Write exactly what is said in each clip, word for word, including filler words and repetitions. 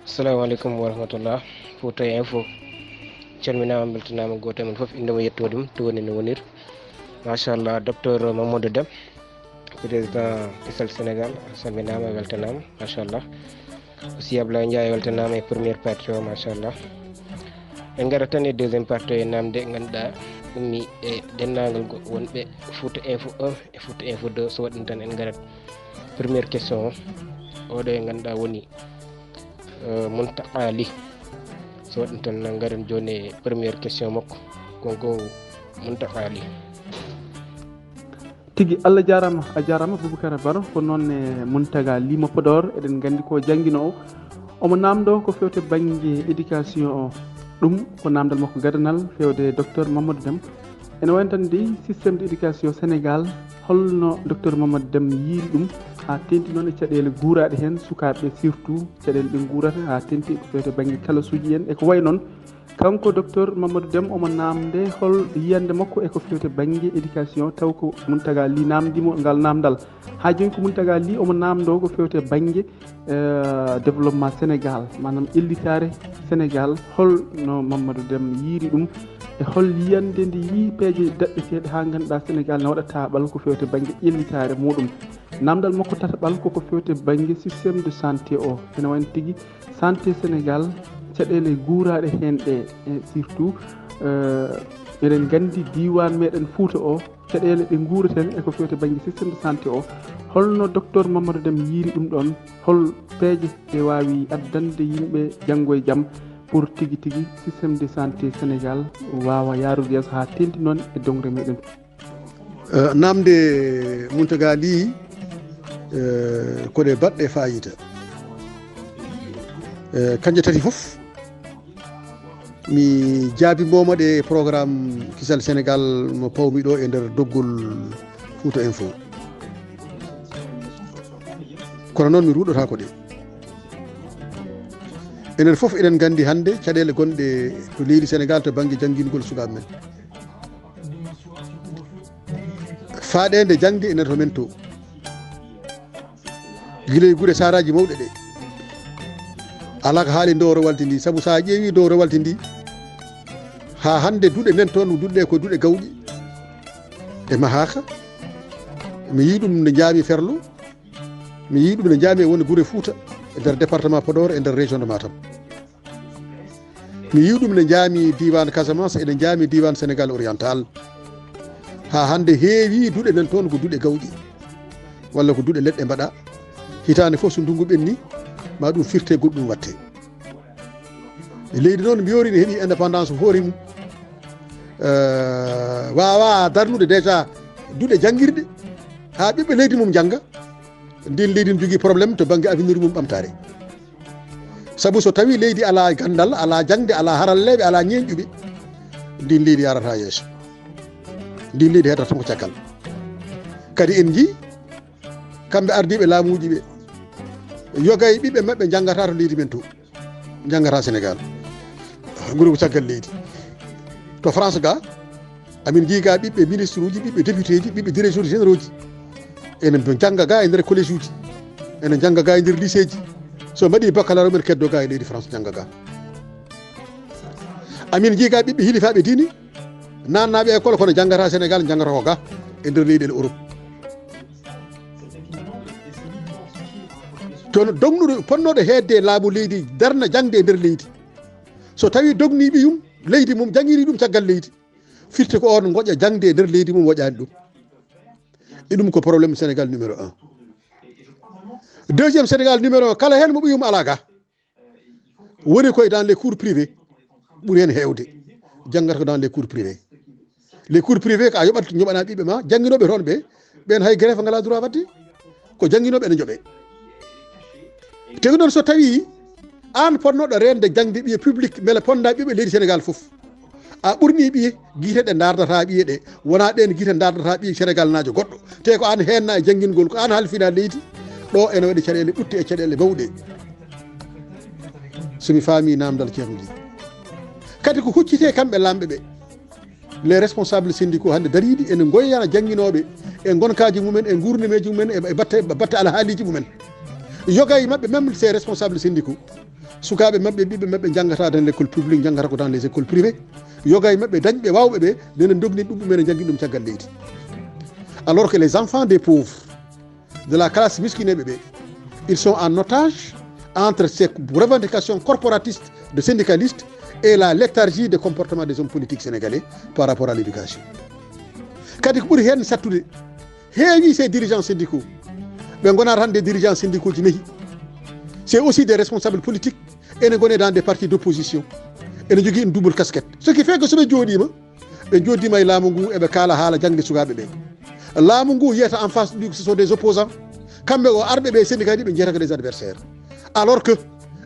Assalamu aleykum wa rahmatullah. Fouta Info calminaama, mbeltanaama gooto e men fof, innde mum, yettoode mum, to woni no wonir. Machallah, docteur Mamadou Dem, président Kisal Sénégal, a salminaama, a weltanaama, machallah. Aussi Ablaye Ndiaye weltanaama e première partie o, machallah. En ngarat tan e deuxième partie o, e naamnde ngannduɗaa ummi e denndaangal go-, wonɓe Fouta Info un e Fouta Info deux. So waɗi ɗum tan, en ngarat première question o. Oɗo e ngannduɗaa woni, eh, Muntaka Ly. So waɗi ɗum tan, en ngarat jooni e première question makko. Kon ko Muntaka Ly. Tigi, Allah jaaraama, a jaaraama, Boubacar Baro. Ko noon ne Mountaga Lima Podor, eɗen nganndi ko jannginoowo. Omo naamndoo ko feewte bannge éducation o. Ɗum ko naamndal makko gadanal feewde docteur Mamadou Dem. Ene wayno tan dey, système de éducation Sénégal, holno docteur Mamadou Dem yiiri ɗum, haa teeŋti noon e caɗeele guuraaɗe heen sukaaɓe ɓe, surtout caɗeele ɗe nguurata, haa teeŋti ko feewte bannge kalasuuji en e ko wayi noon. Kanko docteur Mamadou Dem omo naamnde hol yiyannde makko e ko feewte bannge éducation, taw ko Mountaga Ly naamndii mo ngal naamndal. Haa jooni ko Mountaga Ly omo naamndoo ko feewte bannge, eh, développement Sénégal, maanaam ƴellitaare Sénégal, hol no Mamadou Dem yiiri ɗum, e hol yiyannde nde yii peeje daɗɗeteeɗe haa ngannduɗaa Sénégal ne waɗa taaɓal ko feewte bannge ƴellitaare muɗum. Naamndal makko tataɓal ko ko feewte bannge système de santé o. Ene wayno tigi santé Sénégal, caɗeele guuraaɗe heen ɗe, e surtout, eh, eɗen nganndi diiwaan meɗen Fouta o, caɗeele ɗe nguuraten e ko feewte bannge système de santé o. Holno docteur Mamadou Dem yiiri ɗum ɗoon? Hol peeje ɗe waawi addande yimɓe janngo e jam pour tigi tigi système de santé Sénégal waawa yaarude yeeso haa teeŋti noon e doŋre meɗen? Eh, naamnde Mountaga Ly, eh, ko ɗe baɗɗe faayiida. Eh, kanje tati fof, mi jaabimoomo ɗe e programme Kisal Sénégal mo pawmi ɗo e nder doggol Fouta Info. Kono noon mi ruuɗotaako ɗe. Enen fof eɗen nganndi hannde caɗeele gonɗe to leydi Sénégal to bannge janngingol sukaaɓe men. Faaɗeende jaŋde ene to men to. Gila e gure saraaji mawɗe ɗe. Alaa ko haali dow rewalti ndi, sabu so a ƴeewi dow rewalti ndi, haa hannde duɗe men toon, duɗe ɗe ko duɗe gawƴe. Ɗe mahaaka. Mi yii ɗum nde njaami Ferlo. Mi yii ɗum nde njaami e won gure Fouta, e nder département Podor, e nder région de Matam. Mi yii ɗum ne njaami diiwaan Casamance, ene njaami diiwaan Sénégal oriental. Haa hannde heewi duɗe men toon ko duɗe gawƴe, walla ko duɗe leɗɗe mbaɗa. Hitaande fof so ndunngu ɓenni, ma ɗum firte, goɗɗum watte. E leydi noon, mbiyoori ne heɓi indépendance hoore mum. Eh, waawa darnude déjà duɗe janngirɗe, haa ɓiɓɓe leydi mum njannga. Ndin leydi ne jogii problème to bannge avenir mum ɓamtaare. Sabu so tawi leydi alaa ganndal, alaa jaŋde, alaa haralleeɓe, alaa ñeeñƴuɓe, ndin leydi yarata yeeso. Ndin leydi heddata tan ko caggal. Kadi en njii kamɓe ardiiɓe laamuuji ɓe, yoga e ɓiɓɓe maɓɓe njanngataa to leydi men to, njanngataa Sénégal. Ngoni ko caggal leydi. To France ga, amin njii ga ɓiɓɓe ministre uji, ɓiɓɓe député ji, ɓiɓɓe directeur généraux ji. Ene njannga ga e nder collège uji, ene njannga ga e nder lycée ji. So mbaɗi baccalauréat, men keddo ga e leydi France njannga ga. Amin njii ga ɓiɓɓe hilifaaɓe diine, naannaaɓe école, kono njanngataa Sénégal, njanngataa ko ga e nder leyɗeele Europe. Kono dognuɗo, fotnooɗo heedde laamu leydi, darna jaŋde e nder leydi. So tawi dogni ɓiyum, leydi mum, janngini ɗum caggal leydi, firti ko on ngoƴa jaŋde e nder leydi mum, woƴaani ɗum. E ɗum ko problème Sénégal numéro un. Deuxième Sénégal numéro un, kala heen mo ɓiyum alaa ga, woni koye dans les cours privés, ɓuri heen heewde, janngata ko dans les cours privés. Les cours privés ko a yoɓat, njoɓana ɓiɓɓe ma, jannginooɓe toon ɓe, ɓeen hay grève ngalaa droit waɗde, ko jannginooɓe ene njoɓee. Te ko noon, so tawii aan potnooɗo reende jaŋde ɓiye public, mbele potndaa ɓiɓɓe leydi Sénégal fof, a ɓurni ɓiye gite ɗe ndaardata ɓiye ɗe, wonaa ɗeen gite ndaardata ɓiye Sénégal naajo goɗɗo. Te ko aan heenna e janngingol, ko aan halfina leydi. Ɗo ene waɗi caɗeele ɓutte e caɗeele mawɗe. So mi faami naamndal Ceerno Ly. Kadi ko huccitee kamɓe laamɓe ɓe, les responsables syndicaux hannde dariiɗi ene ngoyana jannginooɓe e ngonkaaji mumen, e nguurnameeji mumen, e, e batte, batte alhaaliiji mumen. Yoga e maɓɓe, même ces responsables syndicaux, Sukaaɓe maɓɓe, ɓiɓɓe maɓɓe njangata dans l'école publique, njangata ko dans les écoles privées. Yoga e maɓɓe dañɓe waawɓe ɓe, nene ndogni ɓiɓɓe men e njangini ɗum caggal leydi. Alors que les enfants des pauvres, de la classe miskineeɓe ɓe, ils sont en otage entre ces revendications corporatistes de syndicalistes et la léthargie de comportement des hommes politiques sénégalais par rapport à l'éducation. Kadi ko ɓuri heen sattude, heewi ces dirigeants syndicaux, ɓe ngonata tan des dirigeants syndicaux ji nayi. C'est aussi des responsables politiques, ene ngone dans des partis d'opposition, ene jogii une double casquette. Ce qui fait que so ɓe jooɗiima, ɓe jooɗiima e laamu ngu, eɓe kaala haala jaŋde sukaaɓe ɓe. Laamu ngu yiyata en face ɗi, ce sont des opposants. Kamɓe o arɓe ɓe syndicat ni, ɓe njiyata ko des adversaires. Alors que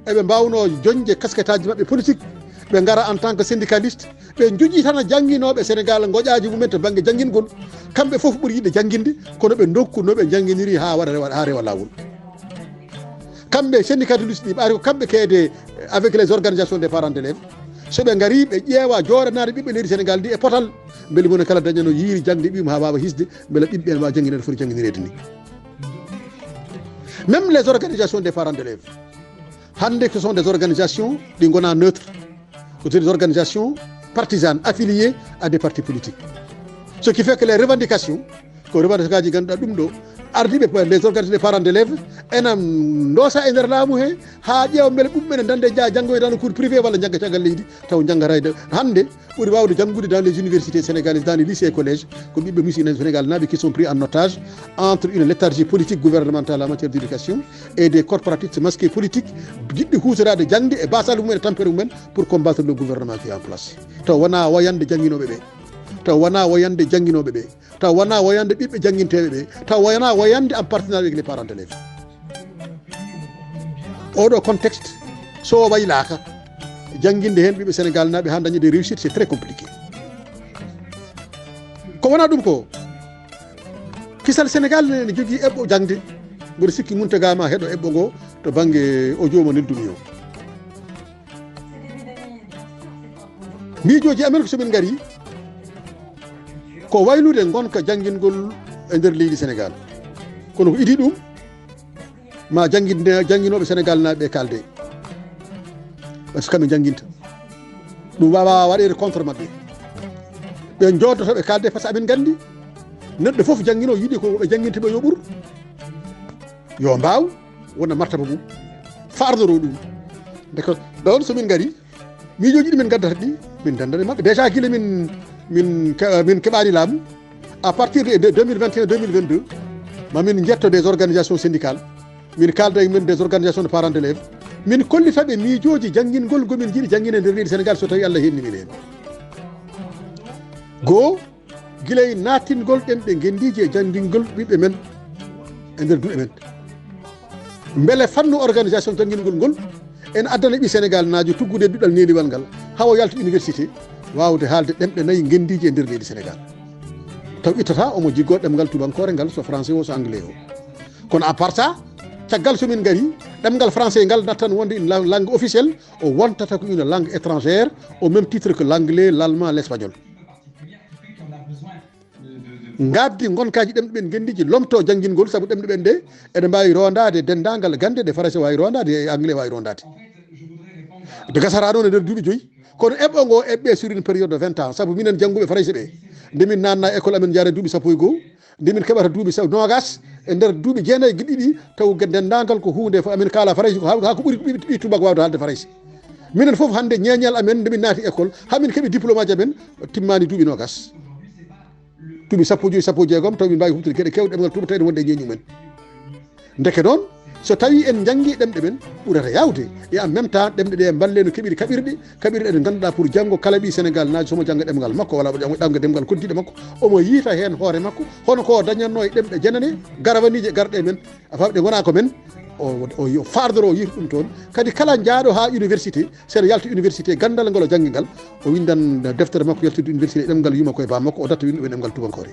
eɓe mbaawnoo joñde casquette aji maɓɓe politique, ɓe ngara en tant que syndicaliste, ɓe njoƴƴi tan jannginooɓe Sénégal ngoƴaaji mumen to bannge janngingol. Kamɓe fof ɓuri yiɗde jannginde, kono ɓe ndokku no ɓe njannginiri haa waɗa rewa, haa rewa laawol. Kamɓe syndicaliste ɗi, ɓaari ko kamɓe keede avec les organisations des parents d'élèves. So ɓe ngari, ɓe ƴeewa jooɗanaade ɓiɓɓe leydi Sénégal ndi e potal, mbele mone kala dañano yiiri jaŋde ɓiyum haa waawa hisde, mbele ɓiɓɓe en waawa jannginaade foti jannginireede ni. Même les organisations des parents d'élèves, hannde, ce sont des organisations ɗi ngonaa neutres, ce sont des organisations partisanes affiliées à des partis politiques. Ce qui fait que les revendications, ko revendication aji ngannduɗaa ɗum ɗo, ardiiɓe pa-, les organisations des parents d'élèves, ena ndoosa e nder laamu he, haa ƴeewa mbele ɓiɓɓe men dande ja-, janngoyta no cours privé walla njannga caggal leydi, taw njanngata e nder. Hannde, ɓuri waawde janngude dans les universités sénégalaises, dans les lycées et collèges, ko ɓiɓɓe musidɓe Sénégal naaɓe qui sont pris en otage entre une léthargie politique gouvernementale en matière d'éducation et des corporatistes masqués politiques, jiɗɓe huutoraade jaŋde e baasal mumen e tampere mumen pour combattre le gouvernement qui est en place. Taw wonaa woyande jannginooɓe ɓe. Taw wonaa woyande jannginooɓe ɓe. Taw wonaa woyande ɓiɓɓe jannginteeɓe ɓe. Taw wonaa woyande en partenariat avec les parents d'élèves. Oɗo contexte, so o waylaaka, jannginde heen ɓiɓɓe Sénégal naaɓe haa daña des réussites, c'est très compliqué. Ko wonaa ɗum ko, kisal Sénégal ne, ne jogii eɓɓo jaŋde. Mboɗo sikki Mountaga ma heɗo eɓɓo ngo to bannge audio mo neldumi o. Miijooji amen ko so min ngari, ko waylude ngonka janngingol e nder leydi Sénégal. Kono ko idii ɗum, ma jannginde, jannginooɓe Sénégal naaɓe ɓe kaalde. Parce que kamɓe njannginta. Ɗum waawaa waɗeede contre maɓɓe. Ɓe njoodoto ɓe kaalde, parce que amin nganndi neɗɗo fof jannginoo yiɗi ko ɓe jannginta ɓe yo ɓur. Yo mbaaw wona martaba mum. Faardoro ɗum. Nde ko ɗoon so min ngari, miijooji ɗi min ngaddata ɗi, min ndendat e maɓɓe. Déjà gila min, min ke-, min keɓaani laamu, à partir de, de deux mille vingt et un, deux mille vingt-deux, ma min njetto des organisations syndicales, min kaalda e mumen des organisations de parents d'élèves, min kollita ɓe miijooji janngingol ngo min njiɗi jannginde e nder leydi Sénégal so tawii Allah heɗni min heen. Goo, gila e naattingol ɗemɗe ngenndiije e janngingol ɓiɓɓe men e nder duɗe men. Mbele fannu organisation janngingol ngol ene addana ɓii Sénégal naajo tuggude duɗal neeniwal ngal, haa o yalta université, waawde haalde ɗemɗe nayi ngenndiije e nder leydi Sénégal. Taw ittata omo jiggoo ɗemngal tubankoore ngal, so français o, so anglais o. Kono à part ça, caggal so min ngari, ɗemngal français ngal nattan wonde une lang-, langue officielle, o wontata ko une langue étrangère, au même titre que l'anglais, l'allemand, l'espagnol. Ngaddi ngonkaaji ɗemɗe men ngenndiiji lomto janngingol, sabu ɗemɗe ɓen ɗe eɗe mbaawi rondaade denndaangal gannde ɗe Farayse waawi rondaade, e Anglais waawi rondaade. Nde gasata noon e nder duuɓi joyi, kono eɓɓo ngo eɓɓe sur une période de vingt ans, sabu minen jannguɓe Farayse ɓe, nde min naatna école amen njaara duuɓi sappo e goo, nde min keɓata duuɓi sa-, noogas, e nder duuɓi jeenayi e ɗiɗi, taw ge-, denndaangal ko huunde fof amin kaala Farayse ko haa, haa ko ɓuri ɓi, ɓi tubaako waawde haalde Farayse. Minen fof hannde ñeeñal amen nde min naati école, haa min keɓi diplôme aji amen, timmaani duuɓi noogas. Duuɓi sappo e joyi, sappo e jeegom, taw min mbaawi huɓtude geɗe keewɗe ɗemngal tuuba, tawi ene wonde e ñeeñu men. Ndeke noon, so tawii en njanngii ɗemɗe men, ɓurata yaawde. Et en même temps, ɗemɗe ɗe mballee no keɓiri kaɓirɗe, kaɓirɗe ɗe ngannduɗaa pour janngo kala ɓii Sénégal naajo so omo jannga ɗemngal makko, walla omo jannga ɗemngal koddiiɗo makko, omo yiyta heen hoore makko, hono ko o dañatnoo e ɗemɗe janane, garawaniije garɗe e men, a faami, ɗe ngonaa ko men, o, o, o faardoro, o yiyta ɗum toon. Kadi kala jaaɗo haa université, so ene yalta université, ganndal ngal o janngi ngal, o winndan deftere makko yaltude université e ɗemngal yumma ko e baa makko, o datta winnduɓe ɗemngal tubankoore.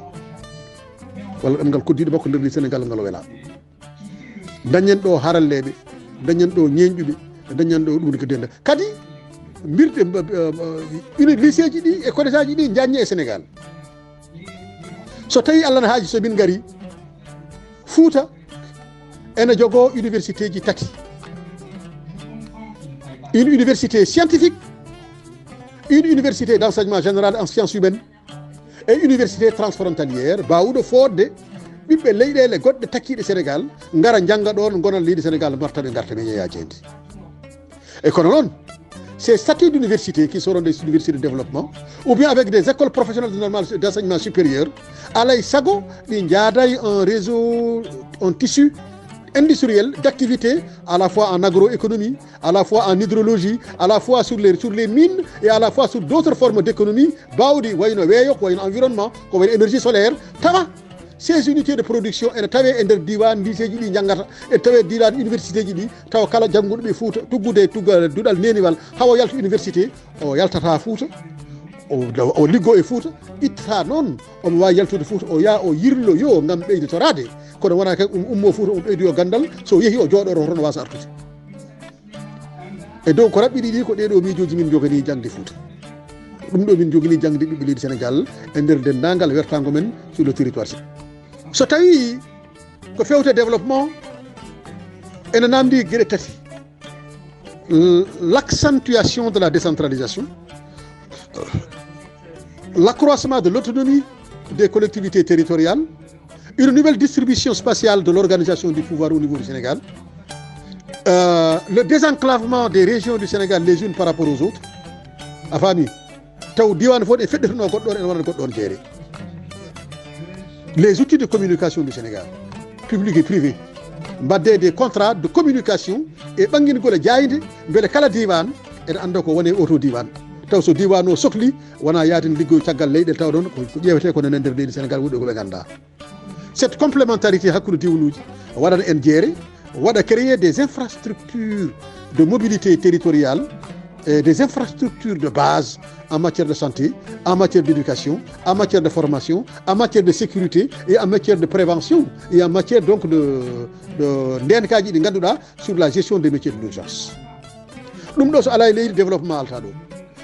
Walla ɗemngal koddiiɗo makko nder leydi Sénégal ngal o welaa. Dañen ɗo haralleeɓe, dañen ɗo ñeeñɗuɓe, dañen ɗo ɗum ko dennda. Kadi mbirɗe, mba-, mba-, mba-, uni-, lycée ji ɗi e collège aji ɗi njaññe e Sénégal. So tawii Allah na haaji, so min ngari, Fuuta ene jogoo université ji tati. Une université scientifique, une université d'enseignement général en sciences humaines et université transfrontalière, baawuɗo fodde ɓiɓɓe leyɗeele goɗɗe takkiiɗe Sénégal, ngara njannga ɗoon, ngona leydi Sénégal, marta ɓe, ngarta ɓe, yeeya jeyndi. E kono noon, ces statuts d'université qui seront des universités de développement, ou bien avec des écoles professionnelles de normal, d'enseignement supérieur, alay sago ɗi njaaday un réseau, un tissu industriel d'activité, à la fois en agroéconomie, à la fois en hydrologie, à la fois sur les, sur les mines et à la fois sur d'autres formes d'économie, baawɗi wayno weeyo, ko wayno environnement, ko wayno énergie solaire, tawa ces unités de production ene tawe e nder diiwaan, liseeji ɗi njanngata, ene tawe diiwaan universitéji ɗi, tawa kala jannguɗo ɓe Fuuta, tuggude e tugga-, duɗal neeniwal, hawa yalta université, o yaltata Fuuta, o, o liggo e Fuuta, ittata noon, omo waawi yaltude Fuuta, o yaha o yirloyo ngam ɓeyditoraade. Kono wonaa kay um-, ummo Fuuta, um ɓeydoyo ganndal, so yehi o jooɗoro toon, waasa artude. E dow ko raɓɓiɗi ɗi, ko ɗee ɗoo miijooji min njoganii jaŋde Fuuta. Ɗum ɗo min njoganii jaŋde ɓiɓɓe leydi Sénégal e nder denndaangal wertaango men sur le territoire. So tawii ko feewte développement, ene naamndii geɗe tati. L-, l'accentuation de la décentralisation, l'accroissement de l'autonomie des collectivités territoriales, une nouvelle distribution spatiale de l'organisation du pouvoir au niveau du Sénégal, euh, le désenclavement des régions du Sénégal les unes par rapport aux autres. A faami? Taw diiwaan fof ene feɗɗitunoo goɗɗo on, ene wonana goɗɗo on jeere. Les outils de communication du Sénégal, public et privé, mbaɗde des contrats de communication e ɓanngingol e jaaynde, mbele kala diiwaan ene annda ko woni e oo ɗoo diiwaan. Taw so diiwaan o sokli, wonaa yahde liggoyo caggal leyɗe, taw ɗoon ko, ko ƴeewetee ko nana e nder leydi Sénégal, woɗɗi ko ɓe nganndaa. Cette complémentarité hakkunde diiwanuuji waɗana en jeere, waɗa créer des infrastructures de mobilité territoriale et des infrastructures de base en matière de santé, en matière d'éducation, en matière de formation, en matière de sécurité et en matière de prévention et en matière donc de, de ndenkaaji ɗi ngannduɗaa sur la gestion des métiers de l'urgence. Ɗum ɗo so alaa e leydi, développement altaa ɗo.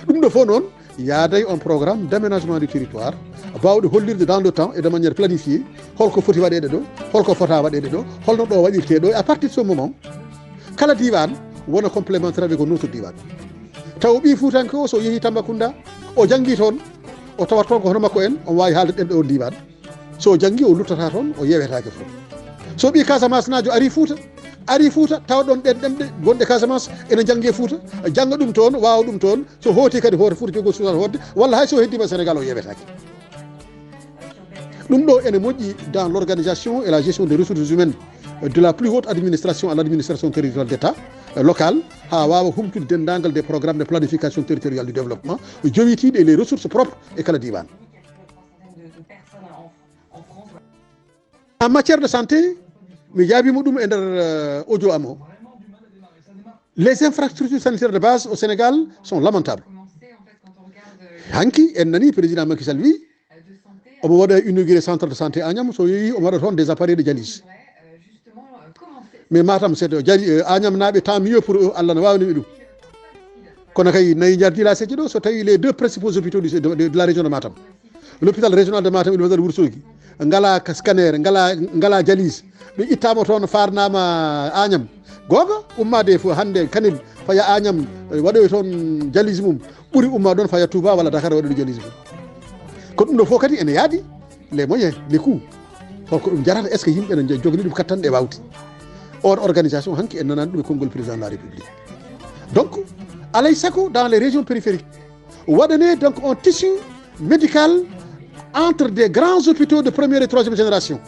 Ɗum ɗo fof noon, yaaday on programme d'aménagement du territoire, baawɗo hollirde dans le temps et de manière planifiée, holko foti waɗeede ɗo, holko fota waɗeede ɗo, holno ɗo waɗirte ɗo. Et à partir de ce moment, kala diiwaan wona complémentaire avec un autre diiwaan. Taw ɓii Fuutanke o, so yehi Tambacounda, o janngi toon, o tawat toon ko hono makko en, on waawi haalde ɗemɗe on diiwaan. So o janngi, o luttata toon, o yeewetaake fof. So ɓii Casamancenaajo ari Fuuta, ari Fuuta, tawa ɗoon ɗen ɗemɗe gonɗe Casamance ene njannge Fuuta, jannga ɗum toon, waawa ɗum toon. So hooti kadi hoore Fuuta, jogoo suutal hootde, walla hay so heddiima Sénégal, o yeewetaake. Ɗum ɗo ene moƴƴi dans l'organisation et la gestion des ressources humaines de la plus haute administration à l'administration territoriale d'État, euh, locale, haa waawa humtude denndaangal des programmes de planification territoriale du développement, jowitiiɗe e les ressources propres e kala diiwaan. En matière de santé, mi jaabiima ɗum e nder, euh, audio am o. Les infrastructures sanitaires de base au Sénégal sont lamentables. Hanki, en nani président Macky Sall wi, omo waɗa inauguré centre de santé Agnam, so yehi omo waɗa toon des appareils de dialyse. Mais Matam, c'est de dialy-, euh, Agnam naaɓe, tant mieux pour eux, Allah no waawni ɓe ɗum. Kono kay nayi njardi la seeƴi ɗo, so tawi les deux principaux hôpitaux du, de, de, de la région de Matam, l'hôpital régional de Matam et l'hôpital Ourossogui, ngala ka scanner, ngala, ngala dialyse, ɓe ittama toon, farnama Agnam. Googa, ummade fof hannde Kanel, faya Agnam, eh, waɗoy toon dialyse mum, ɓuri umma ɗon faya Touba walla Dakar waɗoy dialyse mum. Ko ɗum ɗo fof kadi ene yaadi, les moyens, les coûts. Holko ɗum jarata, est-ce que yimɓe ene jogani ɗum kattanɗe e wawde? On organisation hanki en nanani ɗum e konngol président de la République. Donc, alay sago dans les régions périphériques, waɗane donc un tissu médical entre des grands hôpitaux de première et troisième génération,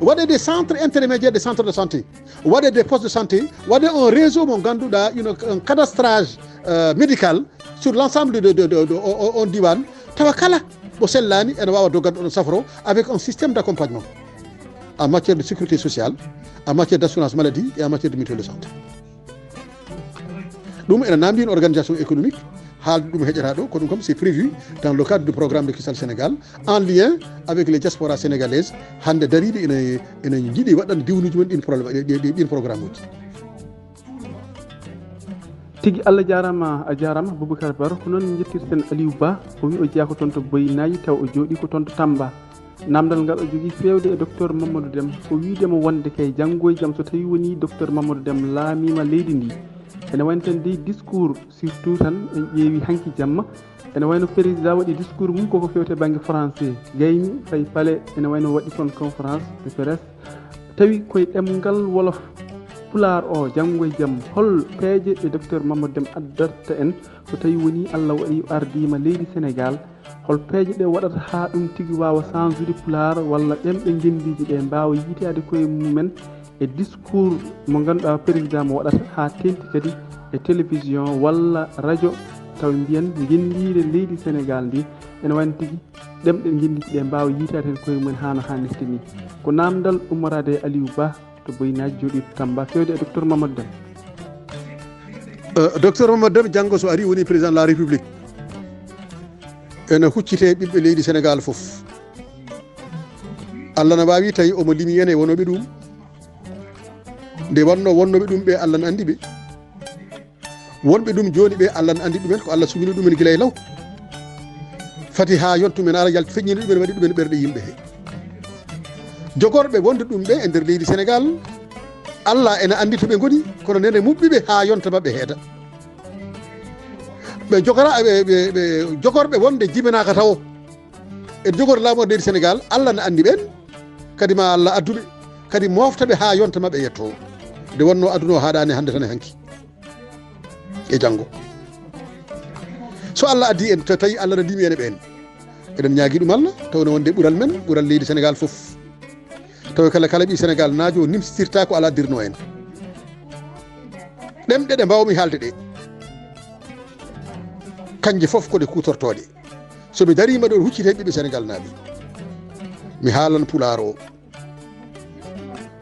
waɗe des centres intermédiaires, des centres de santé, waɗe des postes de santé, waɗe un réseau mo ngannduɗaa, une, un cadastrage, euh, médical sur l'ensemble de, de, de, de, o, o, on diwan, tawa kala mo sellaani ene waawa doggat ɗon safro avec un système d'accompagnement en matière de sécurité sociale, en matière d'assurance maladie et en matière de mutuelle de santé. Ɗum ene naamndi une organisation économique, haalde ɗum heƴata ɗo, ko ɗum kam c'est prévu dans le cadre du programme de Kisal Sénégal, en lien avec les diasporas sénégalaises, hannde dariiɓe ene, ene njiɗi waɗande diwnuuji mum ɗin problème, ɗi, ɗi, ɗin programme uji. Tigi Allah jaaraama, a jaaraama Boubacar Baro. Ko noon njettirten Aliou Ba, o wi o jeyaa ko toon to Boy Nayi, taw o jooɗii ko toon to Tamba. Naamndal ngal o jogii feewde e Docteur Mamadou Deme, ko wiyde mo wonde kay janngo e jam so tawii wonii Docteur Mamadou Deme laamiima leydi ndii, Ene wayno tan dey discours, surtout tan en ƴeewi hanki jamma, ene wayno président waɗi discours mum koko fewte bannge français, gayni fayi palais, ene wayno waɗi toon conférence de presse, tawi koye ɗemngal wolof, pulaar o, janngo e jam, hol peeje ɗe docteur Mamadou Deme addatta en, so tawi woni Allah waɗi o ardiima leydi Sénégal, hol peeje ɗe waɗata haa ɗum tigi waawa sansude pulaar walla ɗemɗe ngenndiije ɗe mbaawa yiytaade koye mumen e discours mo ngannduɗaa président mo waɗata, haa teeŋti kadi e télévision walla radio, taw mbiyen ngenndiire leydi Sénégal ndi ene wayno tigi ɗemɗe ngenndiije ɗe mbaawa yiytaade heen koye mumen haa no haanirta ni? Ko naamndal ummoraade e Aliou Ba to Boyinaji, jooɗiiɗo Tamba, fewde e docteur Mamadou Deme. Euh, docteur Mamadou Deme, janngo so ari, woni président de la République. Ene huccite ɓiɓɓe leydi Sénégal fof. Allah na waawi tawi omo limi en e wonooɓe ɗum. Nde wonno wonnoɓe ɗum ɓe, Allah na andi ɓe. Wonɓe ɗum jooni ɓe, Allah na andi ɗumen, ko Allah sugini ɗumen gila e law. Fati haa yontumen ara yalti feññini ɗumen, waɗi ɗumen ɓerɗe yimɓe he. Jogorɓe wonde ɗum ɓe e nder leydi Sénégal, Allah ena andi to ɓe ngoni, kono nene muɓɓi ɓe haa yonta maɓɓe heeda. Ɓe jogora, ɓe, ɓe, ɓe jogorɓe wonde jibinaka tawo. E jogor laamu leydi Sénégal, Allah na andi ɓen, kadi ma Allah addu ɓe, kadi mofta ɓe haa yonta maɓɓe yetto. Nde wonno aduna o haaɗani hannde tan e hanki e janngo. So Allah addi en, to tawi Allah na limi en e ɓen, eɗen ñaagi ɗum Allah, tawno wonde ɓural men, ɓural leydi Sénégal fof. Tawi kala, kala ɓi Sénégal naajo nimsitirta ko Allah dirno en. Ɗemɗe ɗe mbawmi haalde ɗe, kanje fof ko ɗe kutortooɗe. So mi dariima ɗo, huccite ɓiɓɓe Sénégal naaɓe, mi haalan pulaar o,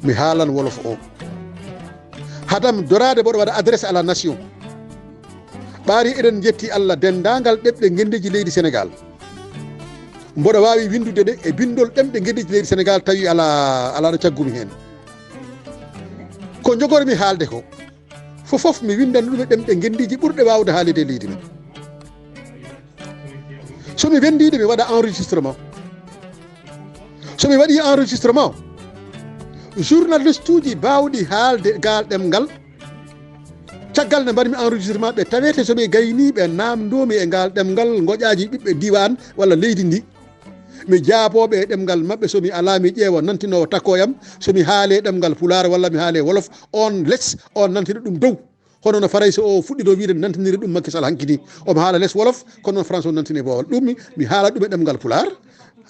mi haalan wolof o. Hadam doraade mboɗo waɗa adresse à la nation. Ɓaari eɗen njetti Allah denndaangal ɗemɗe ngenndiiji leydi Sénégal. Mboɗo waawi winndude ɗe e binndol ɗemɗe ngenndiiji leydi Sénégal tawi alaa, alaa ɗo caggumi heen. Ko njogormi haalde ko, fof fof mi winndan ɗum e ɗemɗe ngenndiiji ɓurɗe waawde haalede e leydi men. So mi wenndiiɗo, mi waɗa enregistrement. So mi waɗi enregistrement, journaliste uji baawɗi haalde gaal ɗemngal, caggal nde mbaɗmi enregistrement, ɓe tawete so ɓe gayni, ɓe naamndoomi e ngaal ɗemngal, ngoƴaaji ɓiɓɓe diiwaan walla leydi ndi. Mi jaabooɓe e ɗemngal maɓɓe, so mi alaa, mi ƴeewa nantinoowo takkoo yam, so mi haalee ɗemngal pulaar walla mi haalee wolof, oon les, oon nantina ɗum dow. Hono no Farayse o fuɗɗi ɗo wiide nantiniri ɗum Macky Sall hanki ni. Omo haala les wolof, kono noon France o nantini boowal. Ɗum mi, mi haala ɗum e ɗemngal pulaar,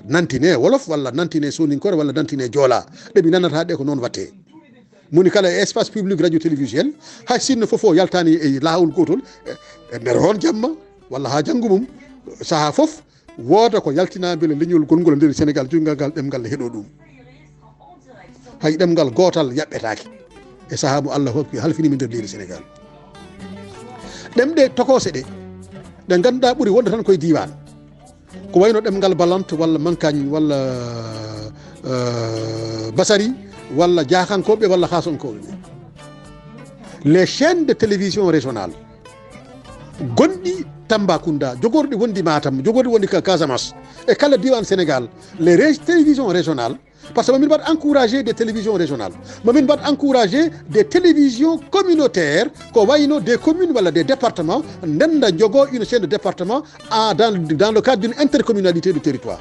nantine wolof walla nantine soninkoore walla nantine joola. Ɗe mi nanata ɗe ko noon watte. Moni kala e espace public radio télévisuel, hay sinno fof o yaltani e laawol gootol, e, e nder on jamma walla haa janngo mum, sahaa fof, wooda ko yaltinaa mbele leñol gonngol e nder Sénégal, jogii ngal ɗemngal ne heɗoo ɗum. Hay ɗemngal gootal yaɓɓetaake e sahaa mo Allah hokki, halfini min nder leydi Sénégal. Ɗemɗe tokoose ɗe, ɗe ngannduɗaa ɓuri wonde tan koye diiwaan. Ko wayno ɗemngal Balant walla Mankañ walla, euh, Basari walla Jaakankoɓe walla Haasankooɓe. Les chaînes de télévision régionale gonɗi Tambacounda, jogorɗi wonɗi Matam, jogorɗi wonɗi Ka-, Casamance, e kala diiwaan Sénégal, les ré-, télévisions régionales, parce que mamin mbaɗ encourager des télévisions régionales, mamin mbaɗ encourager des télévisions communautaires, ko wayno des communes walla des départements, ndenda jogoo une chaîne de département à, dans, dans le cadre d'une intercommunalité de territoire.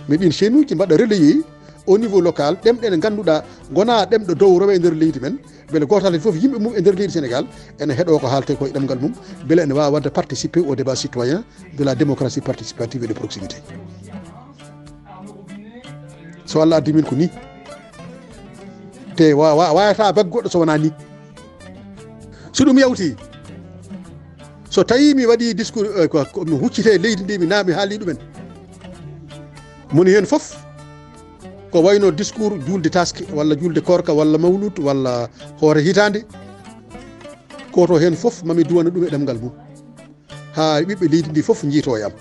Mais ɗin chaîne uji mbaɗa relayer au niveau local, ɗemɗe ɗe ngannduɗaa ngonaa ɗemɗe dow rewo e nder leydi men, mbele gootal heen fof yimɓe mum e nder leydi Sénégal ene heɗoo ko haaletee ko e ɗemngal mum, mbele ene waawa waɗde participer au débat citoyen de la démocratie participative et de proximité. So Allah addi min ko ni, te wa-, wa-, waawata bagge goɗɗo so wonaa ni. So ɗum yawti, so tawi mi waɗi discours, eh, ko, ko mi huccite leydi ndi, mi na-, mi haali ɗumen. Moni heen fof, ko wayno discours juulde taske, walla juulde koorka, walla mawlud, walla hoore hitaande, gooto heen fof mami duwana ɗum e ɗemngal mum, haa ɓiɓɓe leydi ndi fof njiitoo e am,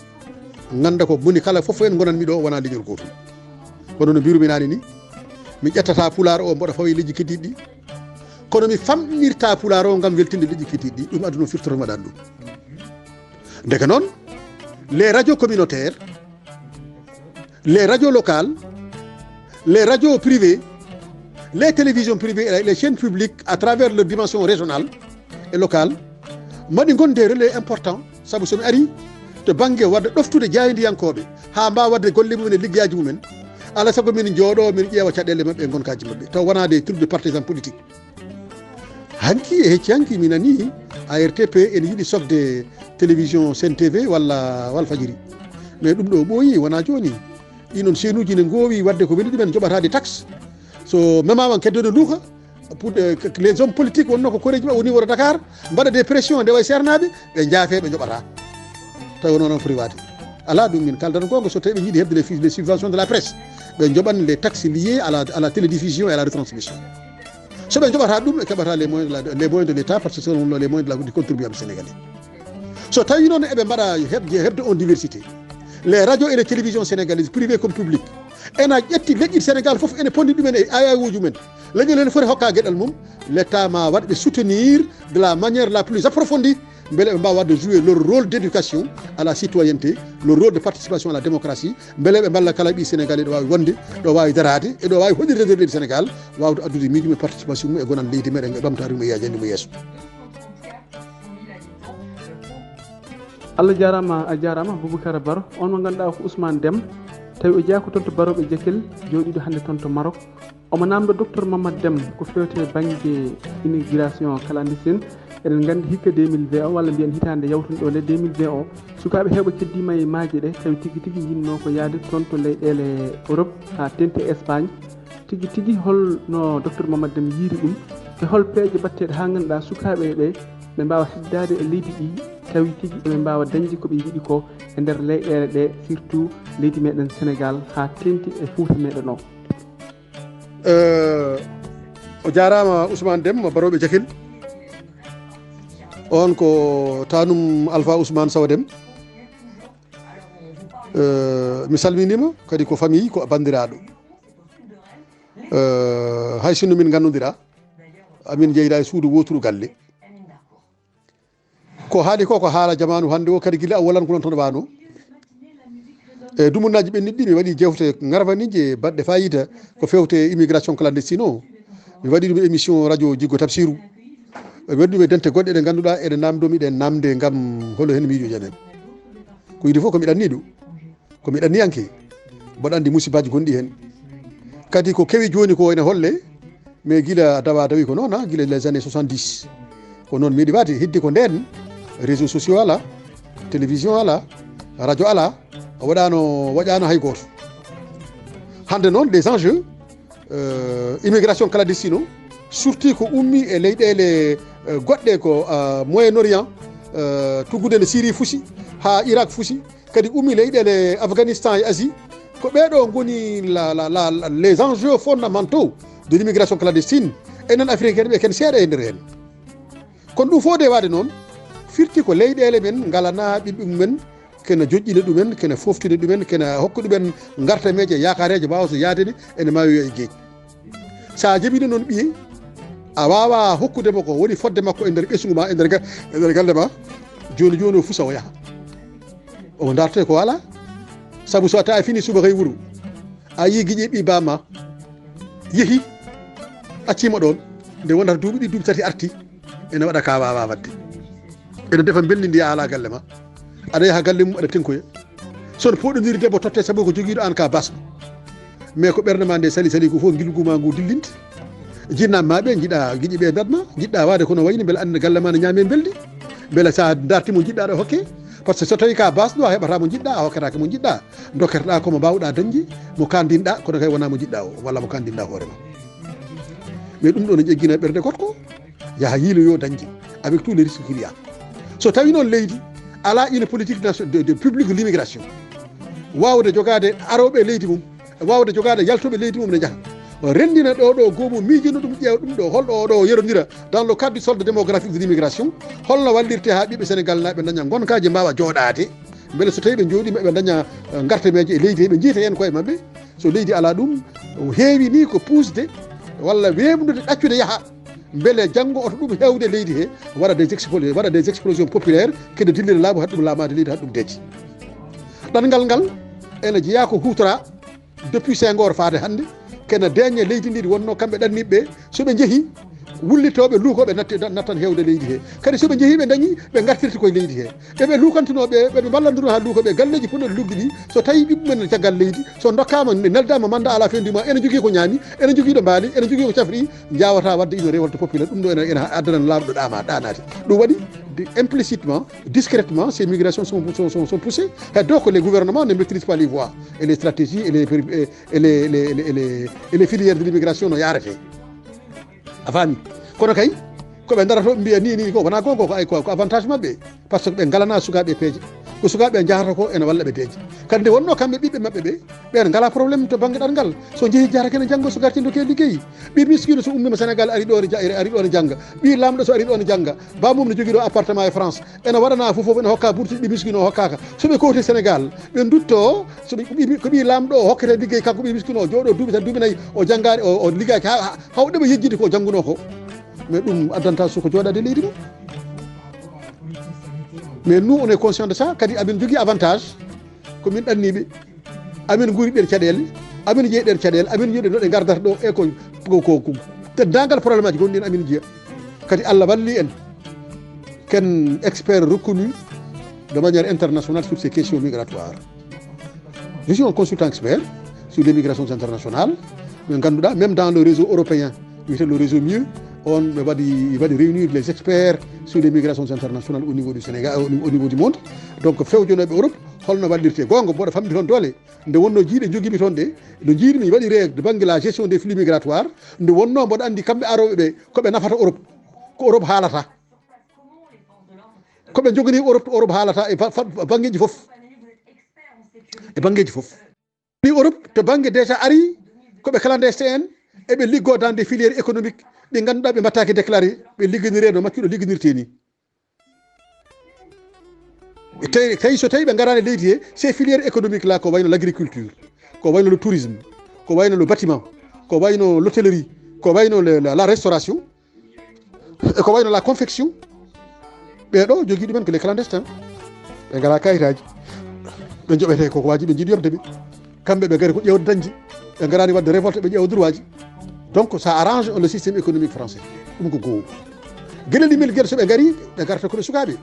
ngannda ko moni kala fof heen ngonanmi ɗo wonaa leñol gootol. Kono no mbiirumi naane ni, mi ƴettata pulaar o mboɗo fawa e leƴƴi keddiiɗi ɗi, kono mi famɗinirta pulaar o ngam weltinde leƴƴi keddiiɗi ɗi. Ɗum aduna o firtoto, mi waɗaani ɗum. Ndeke noon, les radios communautaires, les radios locales, les radios privées, les télévisions privées et les chaînes publiques à travers leur dimension régionale, e local, maɗi ngon des relais important, sabu so mi ari to bannge waɗde ɗoftude jaayndiyankooɓe haa mbaawa waɗde golle mumen e liggeyaaji mumen, alaa sago min njooɗoo, min ƴeewa caɗeele maɓɓe e ngonkaaji maɓɓe, taw wonaa des troupes de partisans politiques. Hanki e hecci hanki mi nani A R T P ene yiɗi sokde télévision Sen T V walla Walfadjiri. Mais ɗum ɗo ɓooyi, wonaa jooni. Ɗi noon seenuuji ne ngoowi waɗde ko weli ɗumen, joɓataade taxe. So memaama keddoɗo luuka, pour, euh, que les hommes politiques wonnoo ko koreeji maɓɓe au niveau de Dakar, mbaɗa des pressions nde way seernaaɓe, ɓe njaafee, ɓe njoɓataa. Tawi wonoo noon foti waade. Alaa ɗum min kaaldan goonga, so tawi ɓe njiɗi heɓde les fi-, les subventions de la presse, ɓe njoɓan les taxes liées à la, à la télédiffusion et à la retransmission. So ɓe njoɓataa ɗum, ɓe keɓataa les moyens de la, les moyens de l'État, parce que ce sont les moyens de la, du contribuable sénégalais. So tawi noon eɓe mbaɗa heɓde, heɓde on diversité, les radios et les télévisions sénégalaises, privées comme publiques, ena ƴetti leƴƴi Sénégal fof, ene ponni ɗumen e ayawuji mumen. Leñol ene foti hokka geɗal mum, l'État ma waɗ ɓe soutenir de la manière la plus approfondie, mbele ɓe mbawa waɗde jouer leur rôle d'éducation à la citoyenneté, leur rôle de participation à la démocratie, mbele ɓe mballa kala ɓi Sénégal eɗo wawi wonde, ɗo wawi daraade, eɗo wawi hoɗirde nder leydi Sénégal, wawde addude miijo mum e participation mum e gonan leydi meɗen e ɓamtare mum e yajande mum yeeso. Allah jarama, a jarama Boubacar Baro. On mo ganduɗa ko Ousmane Dem, tawi o jeeya ko toon to Baroɓe Jakel, jooɗiɗo hannde toon to Maroc. Omo namdo Docteur Mamadou Dem ko fewte banggue immigration clandestine. Eɗen gandi hikka deux mille vingt o, walla mbiyen hitande yawtunde ɗo nde deux mille vingt o, sukaɓe heewɓe keddima e maaje ɗe, tawi tigui tigui jinno ko yaade toon to leyɗele Europe, ha tenti Espagne. Tigui tigui holno Docteur Mamadou Dem yiiri ɗum, e hol peeje batteɗe ha ganduɗa sukaɓe ɓe ɓe mbawa heddade e leydi ɗi, tawi tigui eɓe mbawa dañde koɓe jiiɗi ko e nder leyɗele ɗe, surtout leydi meɗen Sénégal, ha tenti e Fouta meɗen o? Eh, o jarama Ousmane Dem, Baroɓe Jakel. On ko tanum Alpha Ousmane Sow Dem. Eh, mi salminima kadi ko famille, ko bandiraɗo. Eh, hay sinno min gandodira, amin jeyda e suudu woturu galle. Ko haali ko, ko haala jamanu hannde o kadi, gila a wolan ko noon tan wano. E dumunnaji ɓenniɗi ɗi, mi waɗi jewte ngarvanije baɗɗe fayida ko fewte immigration clandestine o. Mi waɗi ɗum e émission radio Jiggo Tabsiru. Mi waɗi ɗum e dente goɗɗe ɗe ngannduɗaa eɗe namdo miɗen namde ngam holo hen miijo jamen. Ko idi fof ko mi ɗanni ɗum. Ko mi ɗanniyanke. Mboɗo anndi musibaji gonɗi hen. Kadi ko kewi joni ko ene holle, mais gila dawa dawi ko noon, ha, gila les années soixante-dix. Ko noon miɗi waade, heddi ko nden, réseaux sociaux ala, télévision ala, radio ala, waɗano, waɗano hay goto. Hande noon, les enjeux, euh, immigration clandestine o, surtout ko ummi e leyɗele, euh, goɗɗe ko, euh, Moyen Orient, euh, tuggude no Syrie fusi, ha Irak fusi, kadi ummi leyɗele Afghanistan e Asie. Ko ɓeɗo ngoni la, la, la, la, les enjeux fondamentaux de l'immigration clandestine. Enen Africain ɓe ken seeɗa e nder hen. Kono ɗum fof de waade noon, firti ko leyɗele men ngalana ɓiɓɓe mumen, kena joƴƴina ɗumen, kena foftina ɗumen, kena hokka ɗumen ngartameje, yakareje, mbaawa so yaadani ene maawi e geej. Sa jebini noon ɓiye, a wawa hokkude mo ko woni fodde makko e nder ɓesngu ma, e nder ga-, e nder galle ma, joni joni o fusa o yaha. O dartoy ko ala. Sabu so tawi a fini subaka e wuuro, a yi giƴe ɓi bamma yeehi, accima ɗon, nde wonata duuɓi ɗiɗi, duuɓi tati arti, ene waɗa ka wawa wadde. Ene defa belli ndi a ala galle ma. Aɗa yaha galle mum, aɗa tenkoya. Son poɗodiri debbo totte sabu ko jogiɗo an ka basɗo. Mais ko ɓernde ma nde sali sali ko fof ngilgu ma ngu dillinte. Jinnaaɓe ma ɓe jiɗa giƴi ɓe datma, jiɗɗa waade kono wayni, beele ande galle ma ne ñaame beldi. Beele sa darti mo jiɗɗa ɗo hokke. Par ce que so tawi ka basɗo a heɓata mo jiɗɗa, a hokkata ko mo jiɗɗa. Dokketeɗa ko mo mbawɗa dañde, mo kandinɗa, kono kay wona mo jiɗɗa o, walla mo kandinɗa hoore ma. Mais ɗum ɗo ne ƴeggina ɓernde gorko, yaha yiiloyo dañde, avec tous les risques qu'il y a. So tawi noon leydi ala une politique nation-, de, de publique de l'immigration, wawde jogade aroɓe leydi mum, wawde jogade yaltoɓe leydi mum ne jaaha. O rendina ɗo, ɗo goomu miijino ɗum, ƴeewa ɗum ɗo, holɗo o ɗo yerodira dans le cadre du solde démographique de l'immigration, holno wallirte ha ɓiɓɓe Sénégal naɓe daña gonkaji, mbawa jooɗade, beele so tawi ɓe jooɗima eɓe daña, eh, gartameje e leydi he, ɓe jiita hen koye mabɓe. So leydi ala ɗum, o heewi ni ko pusde walla weɓnude, ɗaccude yaha, beele janngo oto ɗum hewde leydi he, waɗa des explo-, waɗa des explosions populaires, kede dillina laamu, haɗa ɗum laamaade leydi, haɗa ɗum deeƴi. Ɗanngal ngal ene jeeya ko hutora depuis Senghor faade hannde, kena deeƴa leydi ndi wonno kamɓe ɗanniɓe, so ɓe njehi, Wullitooɓe luukooɓe natti- na- nattan heewde leydi he. Kadi so ɓe njehii ɓe ndañii, ɓe ngartirta koye leydi he. Ɓe ɓe luukantunoo ɓe, ɓe ɓe mballanduno haa luukooɓe galleeji poti ɗon luggiɗi, so tawii ɓiɓɓe men caggal leydi, so ndokkaama, neldaama manda alaa fendu ma, ene jogii ko ñaami, ene jogii ɗo mbaali, ene jogii ko cafri, njaawata waɗde ino révolte populaire. Ɗum ɗo ene ene addana laamɗo ɗaama ɗaanaade. Ɗum waɗi de- implicitement, discrètement, ces migrations sont, sont, sont, sont poussées. Heddo ko les gouvernements ne maîtrisent pas les voies et les stratégies et les, et les, et les, et les, et les, et les filières de l'immigration no yaarete. A faami? Kono kay, ko ɓe ndarata ɓe mbiya ni ni ko wona gonga, ko ay ko ko avantage maɓɓe. Par ce que ɓe ngalana sukaaɓe peeje. Ko sukaaɓe njahata ko ene walla ɓe deeƴa. Kadi nde wonno kamɓe ɓiɓɓe maɓɓe ɓe, ɓen ngala problème to bangge ɗanngal. So jehi jahata kene janngo, so garti dokke liggey. Ɓi miskino so ummima Sénégal ari ɗo ne ja- ari ɗo ne jannga. Ɓi lamɗo so ari ɗo ne jannga. Bamum ne jogii ɗo appartement e France. Ene waɗana fof fof ene hokka bourse ɓi miskino o hokkaka. So ɓe kowti Sénégal, ɓe dutto, so ɓe, ko ɓi, ko ɓi lamɗo o hokkete liggey, kanko ɓi miskino o jooɗo duuɓi tan, duuɓi nayi, o janngaani, o, o liggaaki ha, ha, haw ɗeɓa yejjidi ko janngunoo ko. Mais ɗum addanta suko jooɗaade leydi mum. Mais nous, on est conscient de ça. Kadi amin jogii avantage, ko min ɗanniiɓe. Amin nguuri ɗen caɗeele, amin njeyi ɗen caɗeele, amin njeyi ɗen no ɗe ngardata ɗo, e ko, ko, ko, ko. Te dendagal problème aji gonɗi en amin njiya. Kadi Allah walli en, ken expert reconnu de manière internationale sur ces questions migratoires. Je suis un consultant expert sur les migrations internationales. Ɓe ngannduɗaa, même dans le réseau européen, wiyete le réseau mieux, on ɓe waɗi, waɗi réunir les experts sur les migrations internationales au niveau du Sénégal, au niveau, au niveau du monde. Donc, fewjonooɓe Europe, holno wallirte? Goonga, mboɗo famɗi toon doole. Nde wonno jiiɗe njogimi toon ɗe, no njiiɗmi waɗire de bannge la gestion des flux migratoires, nde wonno mboɗo anndi kamɓe arooɓe ɓe, ko ɓe nafata Europe. Ko Europe haalata. Ko ɓe njoganii Europe, Europe haalata e ba-, fa-, banngeeji fof. E banngeeji fof. Ɗi Europe to bannge déjà ari, ko ɓe clandestin en, eɓe liggoo dans des filières économiques, ɗi ngannduɗaa ɓe mbaɗtaake déclaré, ɓe ligganiree no maccuɗo ligganirtee ni. Tawi, tawi so tawi ɓe ngaraani leydi he, ces filières économiques là, ko wayno l'agriculture, ko wayno le tourisme, ko wayno le bâtiment, ko wayno l'hôtellerie, ko wayno le, la, la restauration, e ko wayno la confection, ɓee ɗo jogii ɗumen ko les clandestins. Ɓe ngalaa kayitaaji. Ɓe njoɓetee ko ko waaji, ɓe njiɗi yoɓde ɓe. Kamɓe ɓe ngari ko ƴeewde dañde. Ɓe ngaraani waɗde révolte, ɓe ƴeewa droit ji. Donc, ça arrange le système économique français. Ɗum ko goowu. Geɗel ɗimel gel, so ɓe ngari, ɓe ngarta ko ɓe sukaaɓe.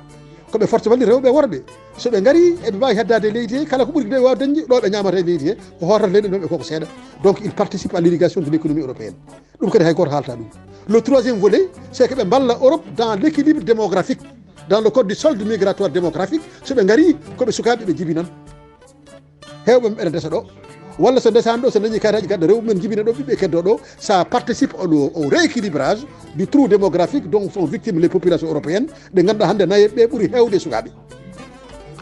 Ko ɓe force walli rewɓe e worɓe. So ɓe ngari, eɓe mbaawi heddaade e leydi he, kala ko ɓuri ɓe waawde dañde, ɗo ɓe ñaamata e leydi he, ko hootata leyɗe ɗon ɓe koko seeɗa. Donc, il participe à l'irrigation de l'économie européenne. Ɗum kadi hay gooto haalta ɗum. Le troisième volet, c'est que ɓe mballa Europe dans l'équilibre démographique, dans le code du solde migratoire démographique, so ɓe ngari, ko ɓe sukaaɓe ɓe jibinan. Heewɓe maɓɓe ene ndesa ɗo. Walla so ndesaani ɗo, so dañi kayitaaji gaɗa rewɓe men jibina ɗo, ɓiɓɓe keddo ɗo, ça participe au, au rééquilibrage du trou démographique dont sont victimes les populations européennes, ɗe ngannduɗaa hannde nayeeɓe ɓe ɓuri heewde sukaaɓe.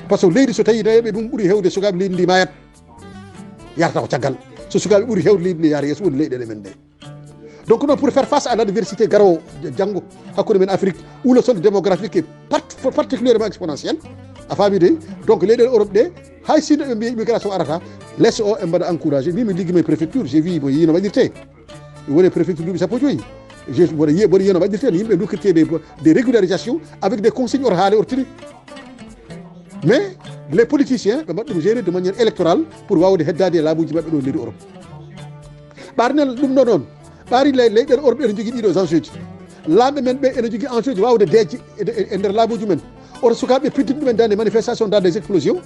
Par ce que leydi so tawi nayeeɓe mum ɓuri heewde sukaaɓe, leydi ndi mayat. Yarata ko caggal. So sukaaɓe ɓuri heewde, leydi ndi yaara yeeso, woni leyɗeele men ɗe. Donc, non, pour faire face à l'adversité garowo janngo hakkunde men Afrique, où le solde démographique est part-, particulièrement exponentiel, a faami de, donc leyɗeele Europe ɗe, hay sinno ɓe mbiya immigration arata, lees o en mbaɗa encouragé. Min mi liggi men préfecture, j'ai vu mo yino waɗirte. Mi woni préfecture duuɓi sappo e joyi. Je mboɗo yiya, mboɗo yiya no waɗirte, no yimɓe dokkirte des, des régularisations avec des consignes oto haale ortini. Mais les politiciens, ɓe mbaɗa ɗum gérer de manière électorale pour waawde heddaade e laamuuji maɓɓe ɗo leydi Europe. Ɓaari nen ɗum ɗo noon, ɓaari le-, leyɗeele Europe ene jogii ɗiɗo enjeu ji. Laamɓe men ɓe ene jogii enjeu ji waawde deeƴde e, e, e nder laamuuji men. Oto sukaaɓe piddin ɗumen dans des manifestations, dans des explosions.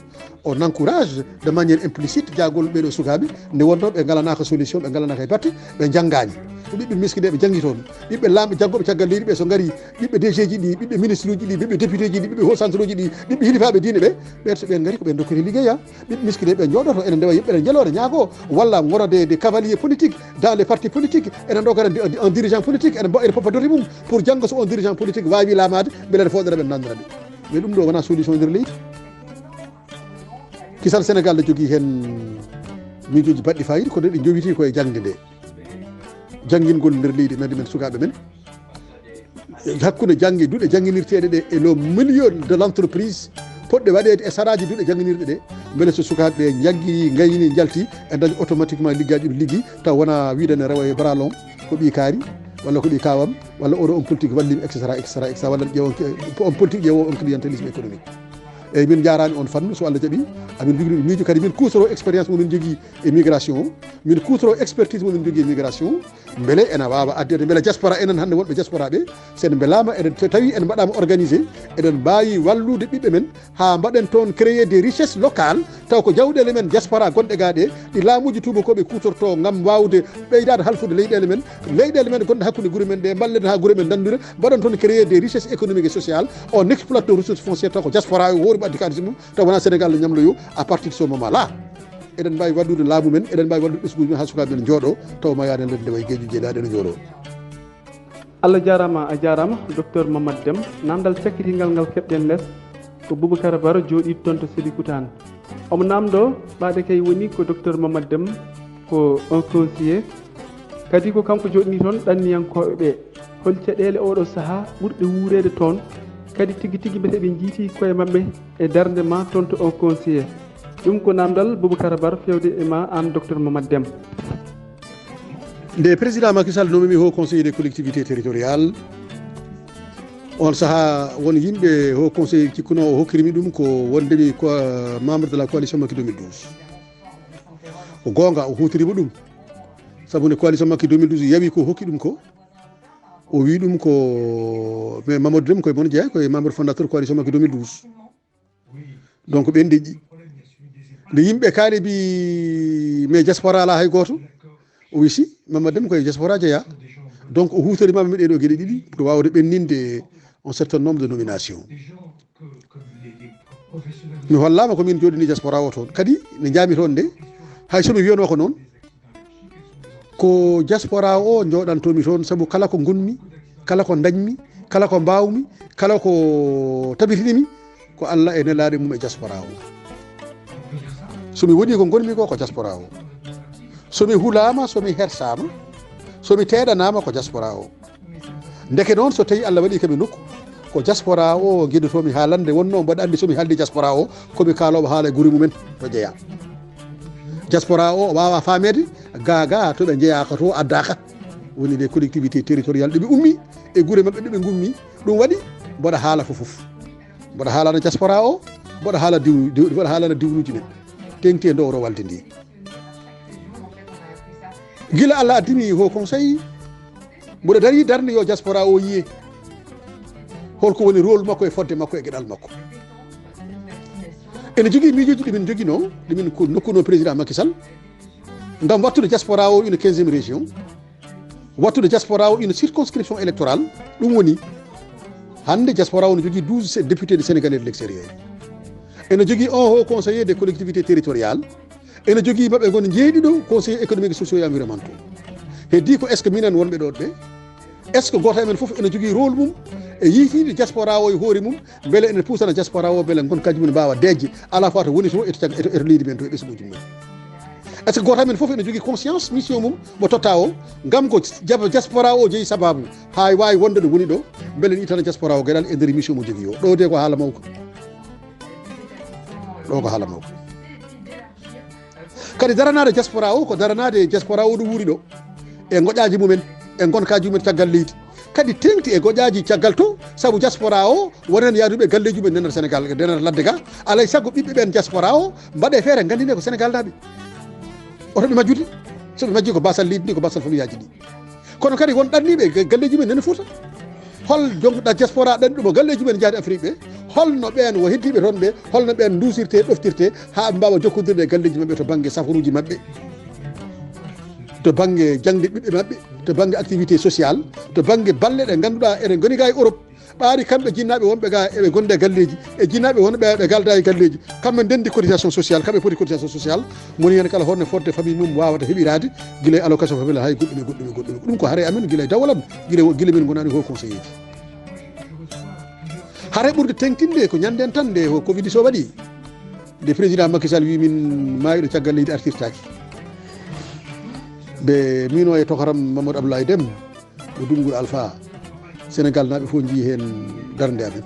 On encourage de manière implicite jaagol ɓeeɗo sukaaɓe, nde wonno ɓe ngalanaaka solution, ɓe ngalanaaka e batte, ɓe njanngaani. Ko ɓiɓɓe miskineeɓe njanngi toon. Ɓiɓɓe laamɓe janngooɓe caggal leydi ɓe so ngari, ɓiɓɓe D G ji ɗi, ɓiɓɓe ministre uji ɗi, ɓiɓɓe député ji ɗi, ɓiɓɓe haut centre uji ɗi, ɓiɓɓe hilifaaɓe diine ɓe, ɓen so ɓe ngari ko ɓe dokkete liggey. Ɓiɓɓe miskineeɓe ɓe njooɗoto, ene ndewa, ene njelo, ene ñaago, walla ngona des, des cavaliers politiques dans les partis politiques, ene ndogora en, en dirigeant politique, ene mbo-, ene poppa dote mum pour janngo so on dirigeant politique waawi laamaade, mbele ene fooɗora ɓe, nanndora ɓe. Mais ɗum ɗo wona solution nder leydi. Kisal Sénégal ne jogii heen miijooji baɗɗi faayiida, kono ɗi njowiti ko e jaŋde nde. Janngingol nder leydi men, men sukaaɓe men. Hakkunde jannge, duɗe jannginirteeɗe ɗe e le milieu de l'entreprise, potɗe waɗeede e saraaji duɗe jannginirɗe ɗe, mbele so sukaaɓe ɓe njanngi, ngayni, njalti, ɓe ndaña automatiquement liggaaji ɗo liggi, taw wona wiide ne rewa e baralon, ko ɓii kaari, walla ko ɓii kaawam, walla oɗo on politique walli, et cetera, et cetera, et cetera, walla ƴeewa on, on politique ƴeewa on clientélisme économique. Eyyi, min njaaraani on fannu, so Allah jaɓi, amin njogii ɗum miijo, kadi min kuutoroo expérience mo min njogii e migration o, min kuutoroo expertise mo min njogii e migration o, Mbele ena waawa addeede, mbele diaspora enen hannde wonɓe diaspora ɓe, so en mbelaama, eɗen, so tawi en mbaɗaama organisé, eɗen mbaawi wallude ɓiɓɓe men haa mbaɗen toon créer des richesses locales, taw ko jawɗeele men diaspora gonɗe gaa ɗe, ɗi laamuuji tuubakooɓe kuutortoo ngam waawde ɓeydaade halfude leyɗeele men, leyɗeele men gonɗe hakkunde gure men ɗe, mballen haa gure men danndude, mbaɗen toon créer des richesses économiques et sociales, on exploite nos ressources foncières, taw ko diaspora o hoore mum addi kaalis mum, taw wonaa Sénégal no ñamloyoo. À partir de ce moment là, eɗen mbaawi wallude laamu men, eɗen mbaawi wallude ɓesnguuji men haa sukaaɓe men njooɗoo, taw mayaani nder nde wayi geeƴuji e laaɗe no njooɗoo. Allah jaaraama, a jaaraama, Docteur Mamadou Deme. Naamndal cakkitingal ngal keɓɗen lees, ko Boubacar Baro jooɗiiɗo toon to Sébikotane. Omo naamndoo, ɓaade kay woni ko Docteur Mamadou Deme, ko un conseiller. Kadi ko kanko jooɗnii toon ɗanniyankooɓe ɓee. Hol caɗeele ooɗoo sahaa ɓurɗe wuureede toon? Kadi tigi tigi mbete ɓe njiytii koye maɓɓe e darnde maa toon to un conseiller? Ɗum ko naamndal Boubacar Baro feewde e maa aan Docteur Mamadou Deme. Nde président Macky Sall nommii mi haut conseiller des collectivités territoriales, oon sahaa won yimɓe haut conseiller cikkunoo o hokkiri mi ɗum ko wonde mi ko membre de la coalition Macky deux mille douze. Ko goonga, o huutoriima ɗum. Sabu nde coalition Macky deux mille douze yawi ko hokki ɗum ko, o wii ɗum ko, mais Mamadou Deme koye mon jeyaa, koye membre fondateur coalition Macky deux mille douze. Donc ɓen deƴƴi. Nde yimɓe kaali mbi mais diaspora alaa hay gooto. O wii si, Mamadou Deme koye diaspora jeyaa. Donc o huutoriima mi ɗee ɗoo geɗe ɗiɗi ko waawde ɓenninde un certain nombre de nominations. Mi hollaama ko min jooɗini diaspora o toon. Kadi nde njahmi toon nde, hay so mi wiyanoo ko noon, ko diaspora o jooɗantoomi toon, sabu kala ko ngonmi, kala ko ndañmi, kala ko mbaawmi, kala ko tabitinimi, ko Allah e nelaaɗo mum e diaspora o. So mi woni ko ngonmi ko, ko diaspora o. So mi hulaama, so mi hersaama, so mi teeɗanaama, ko diaspora o. Ndeke noon, so tawii Allah waɗii kam e nokku, ko diaspora o ngiɗotoomi haalande, wonnoo mboɗo anndi so mi haaldi diaspora o, ko mi kaaloowo haala e gure mumen to jeyaa. Diaspora o waawaa faameede, gaa gaa to ɓe njeyaaka to, addaaka. Woni les collectivités territoriales ɗo ɓe ummii, e gure maɓɓe ɗo ɓe ngummii, ɗum waɗi mboɗo haala fof fof. Mboɗo haalana diaspora o, mboɗo haala diw-, diw-, mboɗo haalana diwluuji men. Teeŋti e ndowro walde ndi. Gila Allah addimi haut conseil, mboɗo darii darnde yo diaspora o yiye holko woni rôle makko e fodde makko e geɗal makko. Ene jogii miijooji ɗi min njoginoo, ɗi min ko nokkunoo président Macky Sall, ngam wattude diaspora o une quinzième région, wattude diaspora o une circonscription électorale. Ɗum woni, hannde diaspora o no jogii douze députés de Sénégalais de l'extérieur, ene jogii un haut conseiller des collectivités territoriales, ene jogii maɓɓe ngon jeeɗiɗo conseiller économique, sociaux et environnementaux. Heddii ko, est-ce que minen wonɓe ɗo ɓe, est-ce que gooto e men fof ene jogii rôle mum e yiytiinde diaspora o e hoore mum, mbele ene puusana diaspora o mbele ngonkaji mum mbaawa deeƴde, alaa fota woni to e to cag-, e to, e to leydi men to e ɓesnguuji mum? Est-ce que gooto e men fof ene jogii conscience mission mum mo totta o, ngam ko jaba diaspora o jeyi sababu haa waawi wonde ɗo woni ɗo, mbele ene ittana diaspora o geɗal e nder mission mo jogii o? Ɗo de ko haala mawka. Ɗo ko haala mawka. Kadi daranaade diaspora o ko daranaade diaspora o ɗo wuuri ɗo e ngoƴaaji mumen, e ngonkaaji mumen caggal leydi. Kadi teeŋti e ngoƴaaji caggal to, sabu diaspora o wonani yaaduɓe e galleeji mumen e nder Sénégal, e nder ladde ga. Alaa e sago ɓiɓɓe ɓen diaspora o mbaɗe feere nganndine ko Sénégal naaɓe. Oto ɓe majjude, so ɓe majji ko baasal leydi ndi, ko baasal famiyaaji ɗi. Kono kadi won ɗanniiɓe e galleeji mumen nene Fuuta. Hol jonɗa diaspora ɗanɗumo galleeji mumen njaadi Afrique ɓe? Holno ɓeen wo heddiiɓe toon ɓe, holno ɓeen nduusirte, ɗoftirte haa ɓe mbaawa jokkondirde e galleeji maɓɓe to bannge safaruuji maɓɓe, to bannge jaŋde ɓiɓɓe maɓɓe, to bannge activité sociale, to bannge balle ɗe ngannduɗaa eɗen ngoni ga e Europe? Ɓaari kamɓe jinnaaɓe wonɓe ga eɓe gonde galleeji, e jinnaaɓe wonɓe ɓe galda e galleeji, kamɓe ndendi cotisation sociale, kamɓe poti cotisation sociale, moni heen kala honno fodde famille mum waawata heɓiraade, gila e allocation familiale, hay goɗɗum e goɗɗum e goɗɗum. Ɗum ko hare amen gila e dawal am, gila, gila min ngonani haut conseiller ji. Hare ɓurde teŋtinde ko ñanden tan nde ko covid so waɗi, nde président Macky Sall wi min maayiɗo caggal leydi artirtaaki. Nde mino e tokaram Mamadou Abdoulaye Deme, mo Dunngol Alpha, Sénégal naaɓe fof njii heen darnde amen.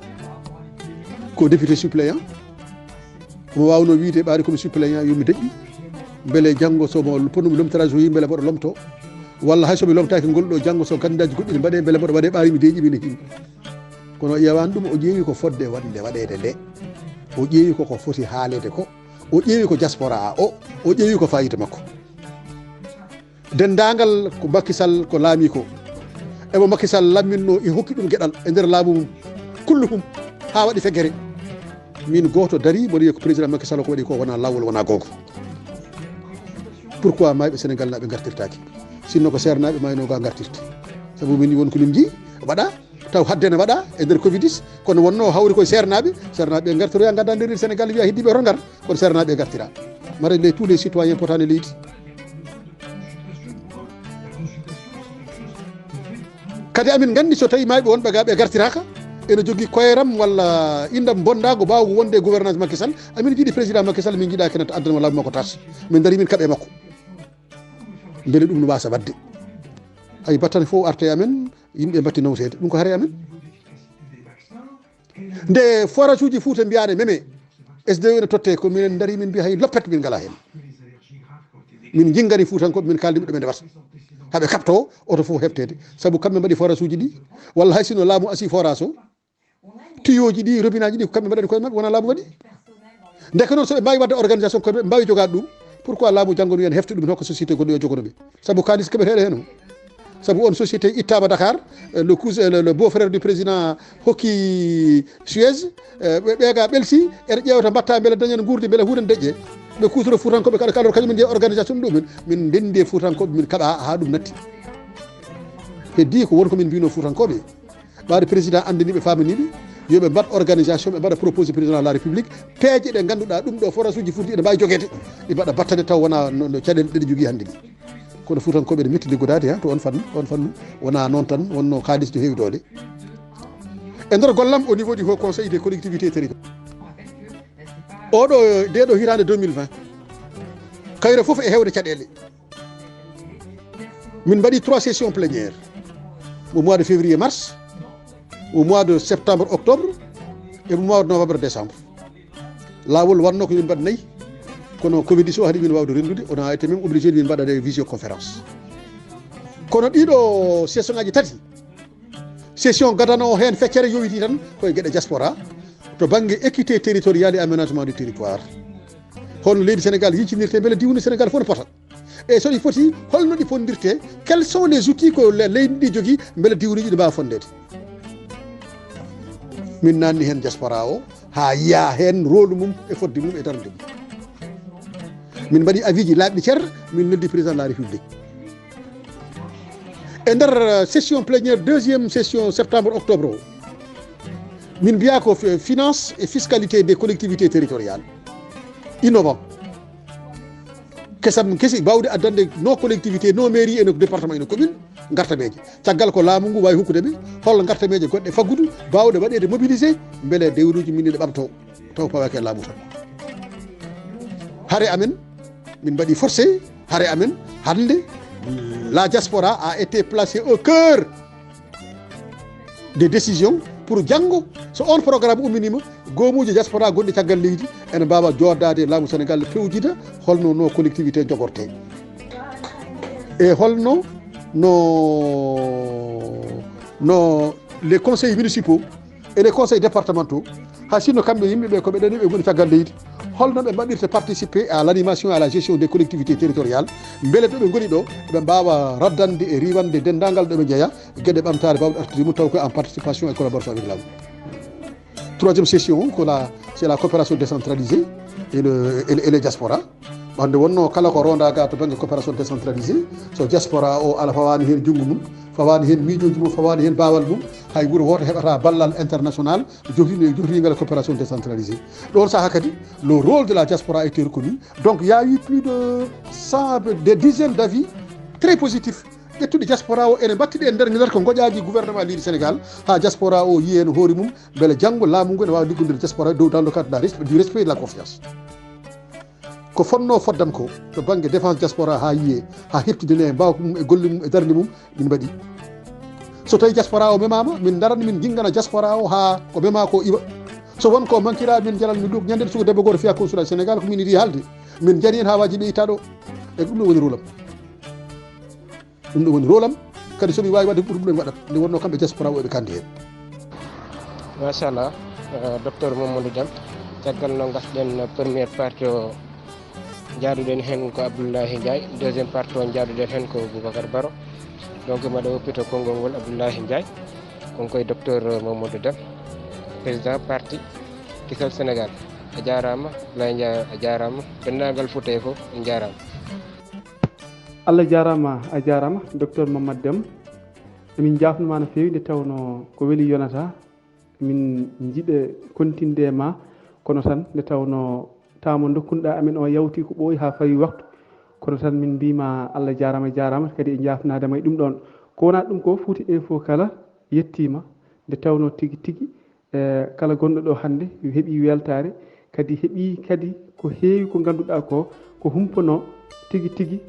Ko député suppléant, omo waawno wiyde ɓaade komi suppléant, yo mi deƴƴu, mbele janngo so mo ponnomi lomtaraade so yii mbele mboɗo lomto, walla hay so mi lomtaaki ngol ɗo, janngo so kandidaaji goɗɗi ne mbaɗe, mbele mboɗo waɗe ɓaari mi deeƴi mi ne himi. Kono o ƴeewaani ɗum, o ƴeewi ko fodde waɗde waɗeede nde, o ƴeewi ko ko foti haaleede ko, o ƴeewi ko diaspora o, o ƴeewi ko fayida makko. Denndaangal ko Macky Sall ko laami ko, emo Macky Sall lamminno e hokki ɗum geɗal e nder laamu mum, kulluhum, haa waɗi feggere. Min gooto darii, mboɗo wiya ko président Macky Sall ko waɗi ko wonaa laawol, wonaa goonga. Pourquoi maayɓe Sénégal naaɓe ngartirtaaki? Sinno ko seernaaɓe maayno ga ngartirta. Sabu min won ko min njii waɗa, taw hadde ne waɗa e nder covid dix, kono wonno hawri koye seernaaɓe, seernaaɓe ngartiroya ngadda nder Sénégal wiya heddiiɓe to ngar, kono seernaaɓe ngartira. Mara les, tous les citoyens potani leydi. Kadi amin nganndi so tawi maayɓe wonɓe ga ɓe ngartiraaka, ene jogii koyeram walla inndam bonndaango baawgo wonde e gouvernance Macky Sall, amin njiɗi président Macky Sall, min njiɗa kene to addana mo laamu makko tas. Min ndarii min kaɓe makko. Mbele ɗum no waasa waɗde. Hay battane fof arte e amen, yimɓe mbatti nawseede. Ɗum ko hare amen. Nde forage uji Fuuta mbiyaane meme, S D E ene totte, ko minen ndarii min mbiya hay loppet min ngalaa heen. Min njinngani Fuutankooɓe, min kaaldi ɓe ɗum ene wasa. Haa ɓe kaɓto oto fof heɓteede. Sabu kamɓe mbaɗi forage uji ɗi, walla hay sinno laamu asi forage o, tuyauji ɗi, robinet ji ɗi, ko kamɓe mbaɗani koye maɓɓe, wonaa laamu waɗi. Ndeke noon, so ɓe mbaawi waɗde organisation koye maɓɓe, ɓe mbaawi jogaade ɗum, pourquoi laamu janngo no wiya ne hefta ɗum, hokka société goɗɗo yo jogono ɓe? Sabu kaalis ko ɓe heɗe heen o. Sabu on société ittaama Dakar, eh, le cousin, le, le beau-frère du président hokki Suez, eh, ɓe, ɓe ga ɓelsi, ene ƴeewata mbatta mbele dañen nguurdi, mbele huuren deƴƴe. Ɓe kuusoro Fuutankooɓe kala, kala kañum en njiya organisation ɗumen. Min ndenndi e Fuutankooɓe, min kaɓa haa ɗum natti. Heddii ko won ko min mbino Fuutankooɓe. Ɓaade président anndini ɓe, faamini ɓe, yo ɓe mbaɗ organisation, ɓe mbaɗa proposé président de la République, peeje ɗe ngannduɗaa ɗum ɗo forage uji Fuuta ene mbaawi jogeede, ɗi mbaɗa battane taw wona no, no caɗeele ɗe ɗe njogii hannde ni. Kono Fuutankooɓe ene metti liggodaade, ha, to on fannu, on fannu. Wona noon tan, wonno kaalis no heewi doole. E nder gollam au niveau du Haut Conseil des collectivités territoriales, oɗo, nde ɗo hitaande deux mille vingt, kayre fof e hewde caɗeele. Min mbaɗi trois sessions plénières, au mois de février, mars, au mois de septembre, octobre, et au mois de novembre, décembre. Laawol wanno ko min mbaɗ nayi, kono covid dix o haɗi min waawde renndude, on a été même obligé min mbaɗa des visioconférence. Kono ɗiɗo session ngaji tati, session gadano o heen feccere yowiti tan koye geɗe diaspora, to bannge équité territoriale et aménagement du territoire. Hono leydi Sénégal yincinirte, mbele diwni Sénégal fof no pota? E so ɗi poti, holno ɗi pondirte? Quels sont les outils ko le-, leydi ndi jogii, mbele diwniiji ɗi mbaawa fondeede? Min naanni heen diaspora o, haa yiya heen rôle mum e fodde mum e darnde mum. Min mbaɗi avis ji laaɓɗi cer, min noddi président de la République. E nder, euh, session plénière, deuxième session septembre, octobre o, min mbiya ko fi-, finance et fiscalité des collectivités territoriales innovant. Kesam kesi baawɗi addande nos collectivités, nos mairies, e nos départements, e nos communes, ngartameeje. Caggal ko laamu ngu waawi hokkude ɓe hol ngartameeje goɗɗe faggudu baawɗe waɗeede mobilisé, mbele dewruuji min ene ɓamto, taw pawaaki e laamu tan. Hare amen, min mbaɗi forcé, hare amen, hannde, la diaspora a été placée au cœur des décisions pour janngo, so on programme umminiima, goomuuji diaspora gonɗi caggal leydi ene mbaawa jooɗdaade e laamu Sénégal, pewjida holno nos collectivités njogortee. E holno no, no les conseils municipaux et les conseils départementaux, hay sinno kamɓe yimɓe ɓe ko ɓe ɗaɗi ɓe ngoni caggal leydi, holno ɓe mbaɗirta participer à l'animation et à la gestion des collectivités territoriales, mbele ɗo ɓe ngoni ɗo, ɓe mbaawa raddande e riiwande denndaangal ɗo ɓe njeya, geɗe ɓamtaare baawɗe artude mum taw ko en participation et collaboration avec laamu. Troisième session, ko la, c'est la coopération décentralisée et le, et le, et les diasporas. Wonde wonno kala ko ronda ga to banggue coopération décentralisée, so diaspora o ala fawani hen junngo mum, fawani hen miijoji mum, fawani hen bawal mum, hay wuuro woto heɓata ballal international jofini-, jofinigal coopération décentralisée. Ɗon saaha kadi, le rôle de la diaspora a été reconnu. Donc, il y a eu plus de cent, des dizaines d'avis très positifs. Ƴettude diaspora o ene mbattiɗe e nder, nder ko ngoƴaaji gouvernement leydi Sénégal, haa diaspora o yiye no hoore mum, mbele janngo laamu ngu ene waawi liggondirde diaspora dow dans le cadre de la resp-, du respect et de la confiance. Ko fotnoo foddam ko to bannge défense diaspora haa yiye, haa heɓtidinee mbaawka mum e golle mum e darnde mum, min mbaɗi. So tawii diaspora o memaama, min ndarat, min nginngana diaspora o haa ko memaa ko iwa. So won ko mankira, min njalan, min ɗum. Ñande suka debbo gooto fiya consulat Sénégal, ko min yiɗi haalde. Min njani en haa waaji ɓe itta ɗo. E ɗum ɗo woni rôle am. Ɗum ɗo woni rôle am. Kadi so mi waawi waɗde ɓuri ɗum en waɗat. Nde wonno kamɓe diaspora o eɓe kandi heen. Machallah, euh, docteur Mamadou Deme, caggal no ngasɗen première partie o, Jaaduɗen heen ko Abdoulaye Ndiaye, deuxième partie o jaaduɗen heen ko Boubacar Baro. Donc maɗa woppito konngol ngol Abdoulaye Ndiaye, kon koye docteur Mamadou Dem, président parti Kisal Sénégal. A jaaraama Abdoulaye Ndiaye, a jaaraama denndaangal Fuuta e fof, en jaaraama. Allah jaaraama, a jaaraama docteur Mamadou Dem. Emin njaafnuma no feewi nde tawnoo ko weli yonata. Min njiɗa kontinde e ma, kono tan nde tawnoo taamo ndokkunoɗaa amen o yawti ko ɓooyi haa fawi waktu. Kono tan min mbiima Allah jaaraama jaaraama kadi e njaafnaade ma e ɗum ɗoon. Ko wonaa ɗum ko Fuuta Info kala yettiima nde tawnoo tigi tigi e kala gonɗo ɗo hannde heɓii weltaare kadi heɓii kadi ko heewi ko ngannduɗaa ko ko humpanoo tigi tigi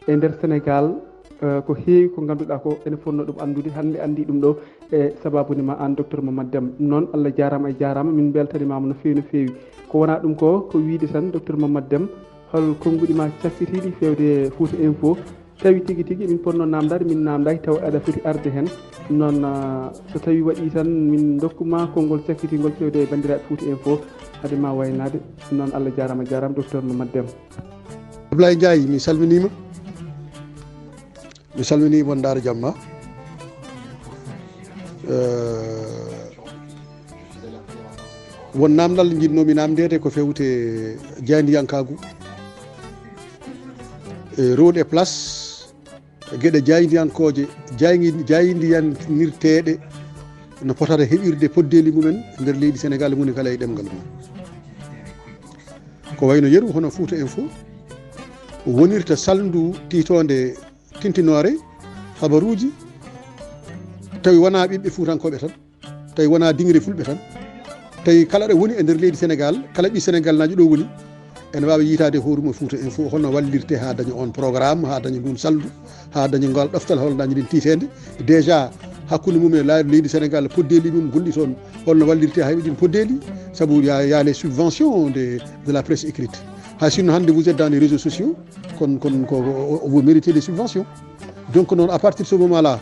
e nder Senegaal. Ko heewi ko ngannduɗaa ko ene fotnoo ɗum anndude hannde anndii ɗum ɗo e sabaabu ne ma aan docteur Mamadou Dem. Ɗum noon Allah jaaraama a jaaraama, min mbeltanimaama no feewi no feewi. Ko wonaa ɗum ko ko wiyde tan docteur Mamadou Dem hol konnguɗi ma cakkitiiɗi feewde Fuuta Info. Tawi tigi tigi min potnoo naamndaade min naamndaaki tawa aɗa foti arde heen. Ɗum noon so tawi waɗii tan min ndokku ma konngol cakkitingol feewde e banndiraaɓe Fuuta Info hade ma waynaade. Ɗum noon Allah jaaraama a jaaraama docteur Mamadou Dem. Ablaye Ndiaye mi salminiima. Mi salminii mon ndaara jamma. Won naamndal njiɗnoomi naamndeede ko fewte jaayndiyankaagu e rôle e place geɗe jaayndiyankooje jaayndiyanirteeɗe no potata heɓirde poddeeli mumen e nder leydi Senegaal moni kala e ɗemngal mum. Ko wayno yeru hono Fuuta Info wonirta salndu tiitoonde tintinoore habaruuji tawi wonaa ɓiɓɓe fuutankooɓe tan, tawi wonaa dingre fulɓe tan, tawi kala ɗo woni e nder leydi Senegaal, kala ɓii Senegaalnaajo ɗo woni ene waawi yiytaade hoore mum e Fuuta Info holno wallirte haa daña oon programme, haa daña nduun salndu, haa daña ngal ɗoftal holno daña ndin tiiteende déjà hakkunde mum e leydi Senegaal, poddeeli mum gonɗi toon holno wallirte haa heɓa ɗin poddeeli, sabu y a y a les subventions de de la presse écrite. Hay sinno hannde vous êtes dans les réseaux sociaux, kon kon ko vous méritez des subventions. Donc noon à partir de ce moment là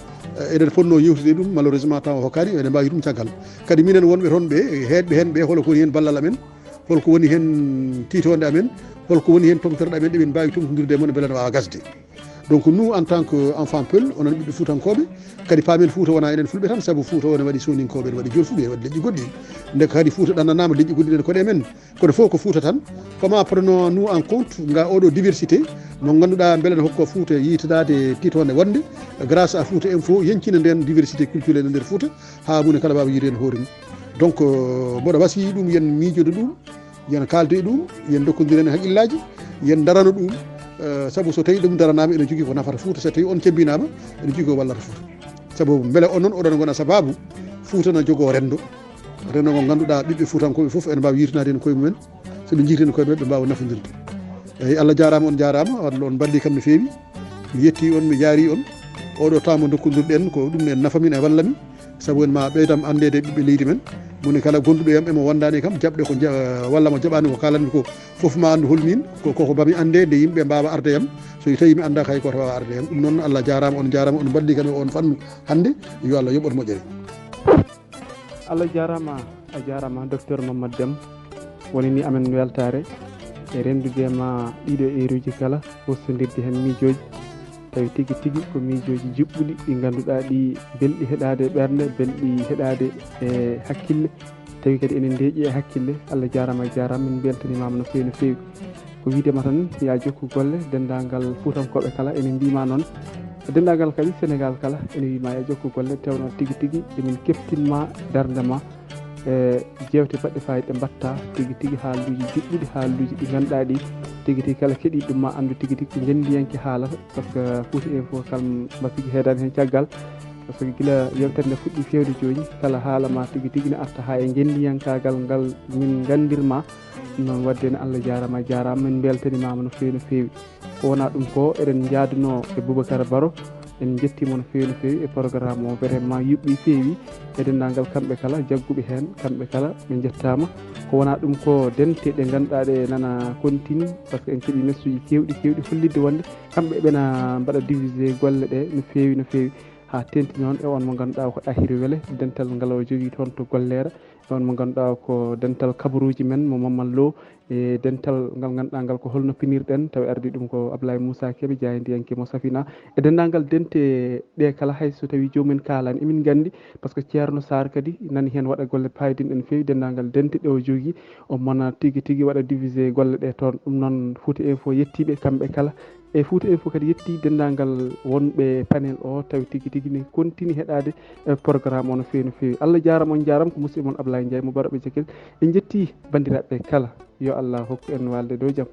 eɗen potnoo yewtude ɗum, malheureusement taw hokkaani, eɗen mbaawi ɗum caggal. Kadi minen wonɓe toon ɓe heeɗɓe heen ɓe holo ko woni heen ballal amen, holko woni heen tiitoonde amen, holko woni heen tomterɗe amen ɗe min mbaawi tomtondirde e mon mbele no waawa gasde. Donc nous en tant que enfant peul, onon ɓiɓɓe fuutankooɓe, kadi paamen Fuuta wonaa enen fulɓe tan, sabu Fuuta o ne waɗi sooninkooɓe, ne waɗi jolfuɓe, ne waɗi leƴƴi goɗɗi. Nde kadi Fuuta ɗannanaama leƴƴi goɗɗi ɗen koɗe men, kono fof ko Fuuta tan. Comment prenons-nous en compte nga oɗo diversité mo ngannduɗaa mbele ne hokka Fuuta yiytanaade tiitoonde wonde grâce à Fuuta Info yeñcina ndeen diversité culturelle e nder Fuuta haa moni kala waawa yiyde heen hoore mum. Donc mboɗo wasiyii ɗum yen miijodo ɗum, yen kaaldo e ɗum, yen ndokkondir heen haqqillaaji, yen ndarano ɗum. Sabu so tawii ɗum ndaranaama ene jogii ko nafata Fuuta, so tawii on cemmbinaama ene jogii ko wallata Fuuta. Sabu mbele onon oɗon ngona sabaabu Fuuta no jogoo renndo, renndo ngo ngannduɗaa ɓiɓɓe fuutankooɓe fof ene mbaawi yiytanaade heen koye mumen. So ɓe njiytii heen koye mumen ɓe mbaawa nafondirde. Eeyi, Allah jaaraama, on njaaraama, on mballii kam no feewi. Mi yettii on, mi jaarii on. Oɗo temps mo ndokkondirɗen ko ɗum en nafa min e walla mi. Sabu en ma ɓeydam anndeede e ɓiɓɓe leydi men. Moni kala gonduɗo e am emo wondaani e kam jaɓde ko walla mo jaɓaani ko kaalanmi ko fof ma anndu hol min ko koko bami annde nde yimɓe mbaawa arde e am. So tawi mi anndaaka hay gooto waawa arde e am. Ɗum noon Allah jaaraama, on njaaraama, on mballii kam e oon fannu hannde. Yo Allah yoɓ on moƴƴere. Allah jaaraama, a jaaraama docteur Mamadou Dem. Woni ni amen weltaare e renndude e ma ɗiɗo heeruuji kala, hostondirde heen miijooji. Tawi tigi tigi ko miijooji juɓɓuɗi ɗi ngannduɗaa ɗi belɗi heɗaade e ɓernde, belɗi heɗaade e hakkille. Tawi kadi ene ndeeƴi e hakkille. Allah jaaraama, a jaaraama, min mbeltanimaama no feewi no feewi. Ko wiide ma tan ya jokku golle, denndaangal fuutankooɓe kala ene mbiima noon. Denndaangal kadi Senegaal kala ene wiima ya jokku golle, tewno tigi tigi emin keptinma darnde ma e jeewte baɗɗe faayiida ɗe mbatta tigi tigi haalduuji juɓɓuɗi, haalduuji ɗi ngannduɗaa ɗi tigi tigi kala keɗiiɗo ɗum ma anndu tigi tigi ko ngenndiyanke haalata, par ce que Fuuta Info kam mbasiki heedaani heen caggal, par ce que gila yewtere nde fuɗɗii feewde jooni kala haala ma tigi tigi ne arta haa e ngenndiyankaagal ngal min nganndirma. Ɗum noon waɗde ne Allah jaaraama a jaaraama, min mbeltanimaama no feewi no feewi. Ko wonaa ɗum ko eɗen njaadunoo e Boubacar Baro, en njettii mo no feewi no feewi e programme o, vraiment yuɓɓii feewi e denndaangal kamɓe kala jagguɓe heen, kamɓe kala ɓe njettaama. Ko wonaa ɗum ko dente ɗe ngannduɗaa ɗe nana kontini, par ce que en keɓii message uji keewɗi keewɗi hollitde wonde kamɓe ɓena mbaɗa divisé golle ɗe no feewi no feewi. a tenti noon e on mo ngannduɗaa ko Ahiri Wele, dental ngal o jogii toon to Golleera, e on mo ngannduɗaa ko dental kabaruuji men mo Mamman Lo, e dental ngal ngannduɗaa ngal ko holno pinirɗen, tawi ardi ɗum ko Ablaye Moussa Kebe, jaayndiyanke mo Safina, e denndaangal dente ɗe kala, hay so tawi joomum en kaalani, emin nganndi, par ce que Ceerno Sarr kadi nani heen waɗa golle paayɗinɗe no feewi, denndaangal dente ɗe o jogii, o mona tigi tigi waɗa divisé golle ɗe toon. Ɗum noon Fouta Info yettiiɓe kamɓe kala, e Fouta Info kadi yetti denndaangal wonɓe panel o, tawi tigi tigi ne kontini heɗaade e programme o no feewi no feewi. Allah jaarama, on jaarama, ko musidɗo mon Ablaye Ndiaye mo Baroɓe Jakel. En njetti banndiraaɓe kala, yo Allah hokku en walde dow jam.